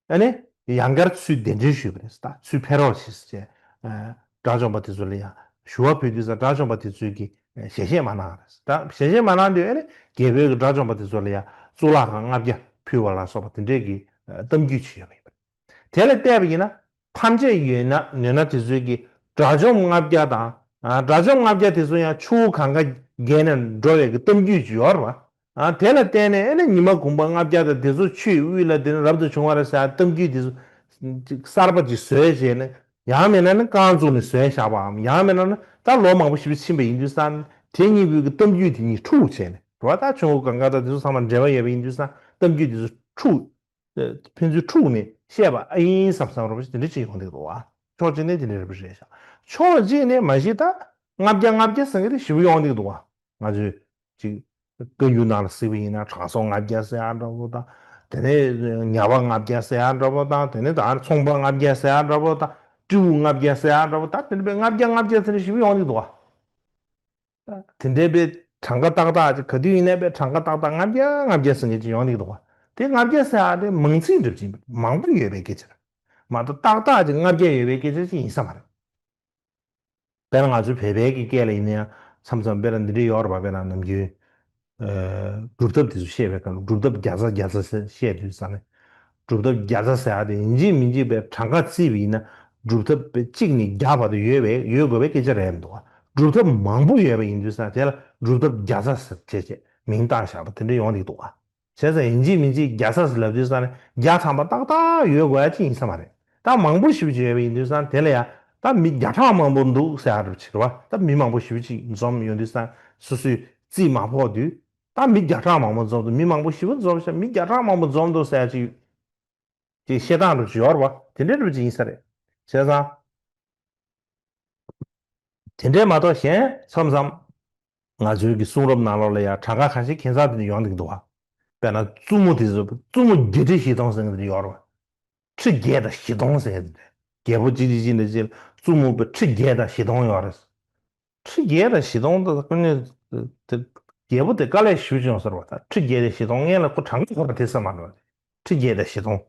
ཨ་ནི་ཡང་བསྐྱར་ཚུར་གདན་འདྲེན་ཞུས་པ་རེད། ད་ཚུར་ཕེབས་རོགས་བྱེད་ཟེར་བྱས། ཨ། དགྲ་བཅོམ་པ་དེ་ཚོ་ལ་ཡང་ཞུ་བ་ཕུལ་དུས་ཙང་དགྲ་བཅོམ་པ་དེ་ཚོས་ཀྱིས་ཞལ་བཞེས་མ་གནང་བ་རེད། ད་ཞལ་བཞེས་མ་གནང་དུས་ཨ་ནི་རྒྱལ་པོས་ཀྱིས་དགྲ་བཅོམ་པ་དེ་ཚོ་ལ་ཡང་གཙུག་ལག་ཁང་ལྔ་བརྒྱ་ཕུལ་བ་ལ་སོགས་པ་དེ་འདྲས་ཀྱི་གཏམ་རྒྱུད་ཅིག་ཡོད་པ་ཡིན་པ་རེད། དེ་ལ་བལྟས་པ་ཡིན་ན། ཐམས་ཅད་ཡོད་ན་ནོར་ན་དེ་ཚོས་ཀྱིས་དགྲ་བཅོམ་ལྔ་བརྒྱ་དང་། ཨ། དགྲ་བཅོམ་ལྔ་བརྒྱ་དེ་ཚོ་ཡང་ཆུ་བོ་གངྒཱ་བརྒལ་ནས་འགྲོ་བའི་གི་གཏམ་རྒྱུད་ཅིག་ཡོད་རེད་པ། ཨ། དེ་ལ་བརྟེན་ནས་ཨ་ནི་ཉི་མ་གུང་པ་ལྔ་བརྒྱ་དང་དེ་ཚོ་ཆུའི་དབུས་ལ་དེ་ནི་རབ་ཏུ་བྱུང་བ་རེད་ཟེར་གཏམ་རྒྱུད་དེ་ཚོ་གསར་པ་ཅིག་བཟོས་བྱས་ནས། ཡང་མིན་ན་ནི་རྐང་བཙུགས་ནས་བཟོས་བཞག་པའམ། ཡང་མིན་ན་ནི་ད་ལོ་མང་པོ་ཞེ་པོ་ཕྱིན་པ་ཡིན་དུས་ཙང་དེ་གཉིས་པོའི་གི་གཏམ་རྒྱུད་དེ་གཉིས་འཁྲུག་བྱས་ནས་རེད་པ། ད་ཆུ་བོ་གངྒཱ་དང་དེ་ཚོ་ཚང་མ་འབྲེལ་བ་ཡོད་པ་ཡིན་དུས་ཙང་གཏམ་རྒྱུད་དེ་ཚོ་འཁྲུག་ཕན་ཚུན་འཁྲུག་ནས་བཤད་པ་ཨ་ཡིན་བསམ་བསམ་རེད་པ་ཞིག་དེ་འདྲ་ཅིག་ཡོང་གི་འདུག་པ། ཕྱོགས་གཅིག་ནས་དེ་འདྲ་རེད་པ་རེད་ཤག་ཕྱོགས་གཅིག་ནས་མ་གཞི་ད་ལྔ་བརྒྱ་ལྔ་བརྒྱ་ཟེར་མཁན་དེ་ཞེ་པོ་ཡོང་གི་འདུག་པ། ང་ཚོས་ཅིག་བཀའ་འགྱུར་ནང་ལ་གཟིགས་པ་ཡིན་ན་དྲང་སྲོང་ལྔ་བརྒྱ་ཟེར་ཡག་འདྲ་པོ་དང་། དེ་ནས་ཉ་པ་ལྔ་བརྒྱ་ཟེར་ཡག་འདྲ་པོ་དང་། དེ་ནས་ད་ཚོང་པ་ལྔ་བརྒྱ་ཟེར་ཡག་འདྲ་པོ་དང་། སྤྲེའུ་ལྔ་བརྒྱ་ཟེར་ཡག་འདྲ་པོ། ད་དེ་འདྲ་པའི་ལྔ་བརྒྱ་ལྔ་བརྒྱ་ཟེར་ནས་ཞེ་པོ་ཡོང་གི་འདུག་པ། དེ་འདྲའི་པའི་གྲངས་ཀ་ཏག་ཏག་ཅིག་ག་དུས་ཡིན་ནའི་པའི་གྲངས་ཀ་ཏག་ཏག་ལྔ་བརྒྱ་ལྔ་བརྒྱ་ཟེར་མཁན་ཅིག་ཡོང་གི་འདུག་པ། དེ་ལྔ་བརྒྱ་ཟེར་ཡག་དེ་མང་ཚིག་འདྲ་པོ་ཅིག་མང་པོ་ཡོད་པའི་སྐད་ཆ་རེད། མ་གཏོགས་ཏག་ཏག་ཅིག་ལྔ་བརྒྱ་ཡོད་པའི་སྐད་ཆ་ཅིག་ཡིན་ས་མ་རེད། དཔེར་ན་ང་ཚོའི་བོད་པའི་གི་སྐད་ལ་ཡིན་ན་ཡང་མཚམས་མཚམས་དཔེར་ན་འདི་འདྲ་ཡོད་རེད་པ། དཔེར་ན་ནམ་རྒྱུན། ཨ། སྒྲུབ་ཐབས་དེ་ཚོ་བཤད་པའི་སྐབས་ལ་སྒྲུབ་ཐབས་བརྒྱ་རྩ་བརྒྱ་རྩ་ཟེར་བཤད་དུས་ཙང་ནས། སྒྲུབ་ཐབས་བརྒྱ་རྩ་ཟེར་ཡག་དེ་ཡིན་གཅིག་མིན་གཅིག་པའི་གྲངས་ཀ་བརྩིས་པ་ཡིན་ན་སྒྲུབ་ཐབས་པའི་གཅིག་ནས་བརྒྱ་བར་དུ་ཡོད་པའི་ཡོད་དགོས་པའི་སྐད་ཆ་རེད་མི་འདུག་པ། སྒྲུབ་ཐབས་མང་པོ་ཡོད་པ་ཡིན་དུས་ཙང་དེ་ལ་སྒྲུབ་ཐབས་བརྒྱ་རྩ་ཟེར་བྱས་བྱས་མིང་བཏགས་བཞག་པ་དེ་འདྲ་ཡོང་གི་འདུག་པ། བྱས་ཙང་ཡིན་གཅིག་མིན་གཅིག་བརྒྱ་རྩ་ཟེར་ལབ་དུས་ཙང་ནས་བརྒྱ་ཐམ་པ་ཏག་ཏག་ཡོད་དགོས་ཡག་ཅིག་ཡིན་ས་མ་རེད། ད་མང་པོ་ཞེ་པོ་ཅིག་ཡོད་པ་ཡིན་དུས་ཙང་དེ་ལ་ཡང་ད་མི་བརྒྱ་ཕྲག་མང་པོ་འདུག་ཟེར་ཡག་འདྲ་པོ་ཅིག་རེད་པ། ད་མི་མང་པོ་ཞེ་པོ་ཅིག་འཛོམས་ཡོང་དུས་ཙང་སོ་སོས་རྩིས་མ་ཕོག་དུས། ད་མི་བརྒྱ་ཕྲག་མང་པོ་འཛོམས་འདུག་མི་མང་པོ་ཞེ་པོ་འཛོམས་ཤག་མི་བརྒྱ་ཕྲག་མང་པོ་འཛོམས་འདུག་ཟེར་ཡག་ཅིག་ཅིག་བཤད་སྟངས་འདྲ་པོ་ཅིག་ཡོད་རེད་པ། དེ་འདྲ་འདྲ་པོ་ཅིག་ཡིན་ས་རེད། བྱས་ཙང་དེ་འདྲས་མ་གཏོགས་གཞན་མཚམས་མཚམས་ང་ཚོའི་གི་གསུང་རབ་ནང་ལོགས་ལ་ཡང་གྲངས་ཀ་ཁ་ཤས་ཁྱད་མཚར་དེ་འདྲ་ཡོང་གི་འདུག་པ། དཔེར་ན་བཙུན་མོ་དེ་ཚོ་བཙུན་མོ་བརྒྱད་ཁྲི་བཞི་སྟོང་ཟེར་མཁན་དེ་འདྲ་ཡོད་རེད་པ། ཁྲི་བརྒྱད་དང་བཞི་སྟོང་ཟེར་མཁན་དེ་འདྲ། རྒྱལ་པོ་གཅིག་གཅིག་གཅིག་འདྲ་གཅིག་ལ་བཙུན་མོ་པའི་ཁྲི་བརྒྱད་དང་བཞི་སྟོང་ཡོད་རེད། ཁྲི་བརྒྱད་དང་བཞི་སྟོང་དེ་ཀུན་ནས་དེ་རྒྱལ་པོ་དེ་དཀའ་ལས་ཞེ་པོ་ཅིག་ཡོང་ས་རེད་པ། ད་ཁྲི་བརྒྱད་དང་བཞི་སྟོང་སྔོན་ལ་ཁོ་གྲངས་ཀ་ཁོ་རང་དེ་ས་མ་རེད་པ། ཁྲི་བརྒྱད་དང་བཞི་སྟོང་།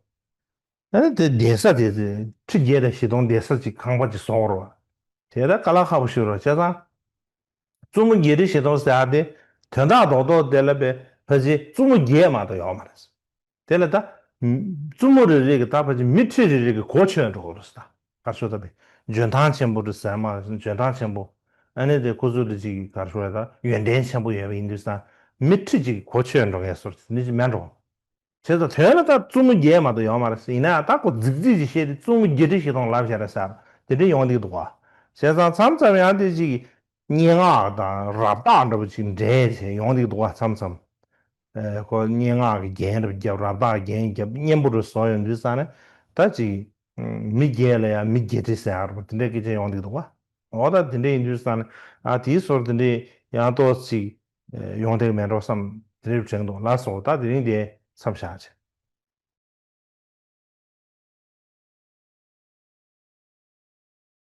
ཨ་ནི་དེ་བསྡད་ས་དེ་ཁྲི་བརྒྱད་དང་བཞི་སྟོང་བསྡད་ས་ཅིག་ཁང་པ་ཅིག་བཟོ་དགོས་རེད་པ། དེ་ད་དཀའ་ལས་ཁག་པོ་ཞིག་རེད་པ། བྱས་ཙང་བཙུན་མོ་བརྒྱད་ཁྲི་བཞི་སྟོང་ཟེར་ཡག་དེ་དོན་དག་རྡོག་རྡོག་དེ་ལ་པའི་ཕལ་ཆེར་བཙུན་མོ་བརྒྱད་མ་གཏོགས་ཡོད་མ་རེད། དེ་ལ་ད་བཙུན་མོ་རེ་རེ་གི་ད་ཕལ་ཆེར་མི་ཁྲི་རེ་རེ་གི་གོ་ཆོད་འགྲོ་གི་རེད་ཟེར། ད་ག་རེ་ཟེར་ད་པའི་འཇོན་ཐང་ཆེན་པོ་རེད་ཟེར་མ་རེད། འཇོན་ཐང་ཆེན་པོ། ཨ་ནི་དེ་ཁོ་ཚོ་ལ་ཅིག་ག་རེ་ཟེར་ད་ཡོན་ཏན་ཆེན་པོ་ཡོད་པ་ཡིན་དུས་ཙང་མི་ཁྲི་གཅིག་གི་གོ་ཆོད་འགྲོ་མཁན་བཟོ་འདྲ་ཅིག་མེད་འགྲོ། བྱས་ཙང་དོན་ལ་ད་བཙུན་མོ་བརྒྱད་མ་གཏོགས་ཡོད་མ་རེད་ཟེར། ཡིན་ན་ཡང་ད་ཁོ་རྫིག་རྫིག་ཅིག་བཤད་དུས་བཙུན་མོ་བརྒྱད་ཁྲི་བཞི་སྟོང་ལབ་བཞག་རེད་ཟེར། དེ་འདྲ་ཡོང་གི་འདུག་ག། བྱས་ཙང་མཚམས་མཚམས་ཡང་དེ་ཅིག་སྙན་ངག་དང་རབ་རྟགས་འདྲ་པོ་ཅིག་འདྲེས་བྱས་ཡོང་གི་འདུག་ག། མཚམས་མཚམས། ཨ། ཁོ་སྙན་ངག་གི་རྒྱན་རེ་བརྒྱབ། རབ་རྟགས་རྒྱན་བརྒྱབ། སྙན་པོ་རེ་བཟོ་ཡོང་དུས་ཙང་ནས་ད་ཅིག་མི་བརྒྱད་ལ་ཡང་མི་བརྒྱད་ཁྲི་ཟེར་ཡག་རེད་པ། དེ་འདྲའི་སྐད་ཆ་ཡོང་གི་འདུག་ག། འོ་ད་དེ་འདྲ་ཡིན་དུས་ཙང་ནས་ཨ་དེའི་ཟུར་དེ་འདྲའི་ཡང་ཏོག་ཙམ་ཅིག་ཡོང་བསྡད་ཀྱི་མེད་འགྲོ་བསམ། དེ་རེད་དྲན་འདུག་ལགས་སོ། ད་དེ་རིང་དེ་མཚམས་བཞག་བྱས།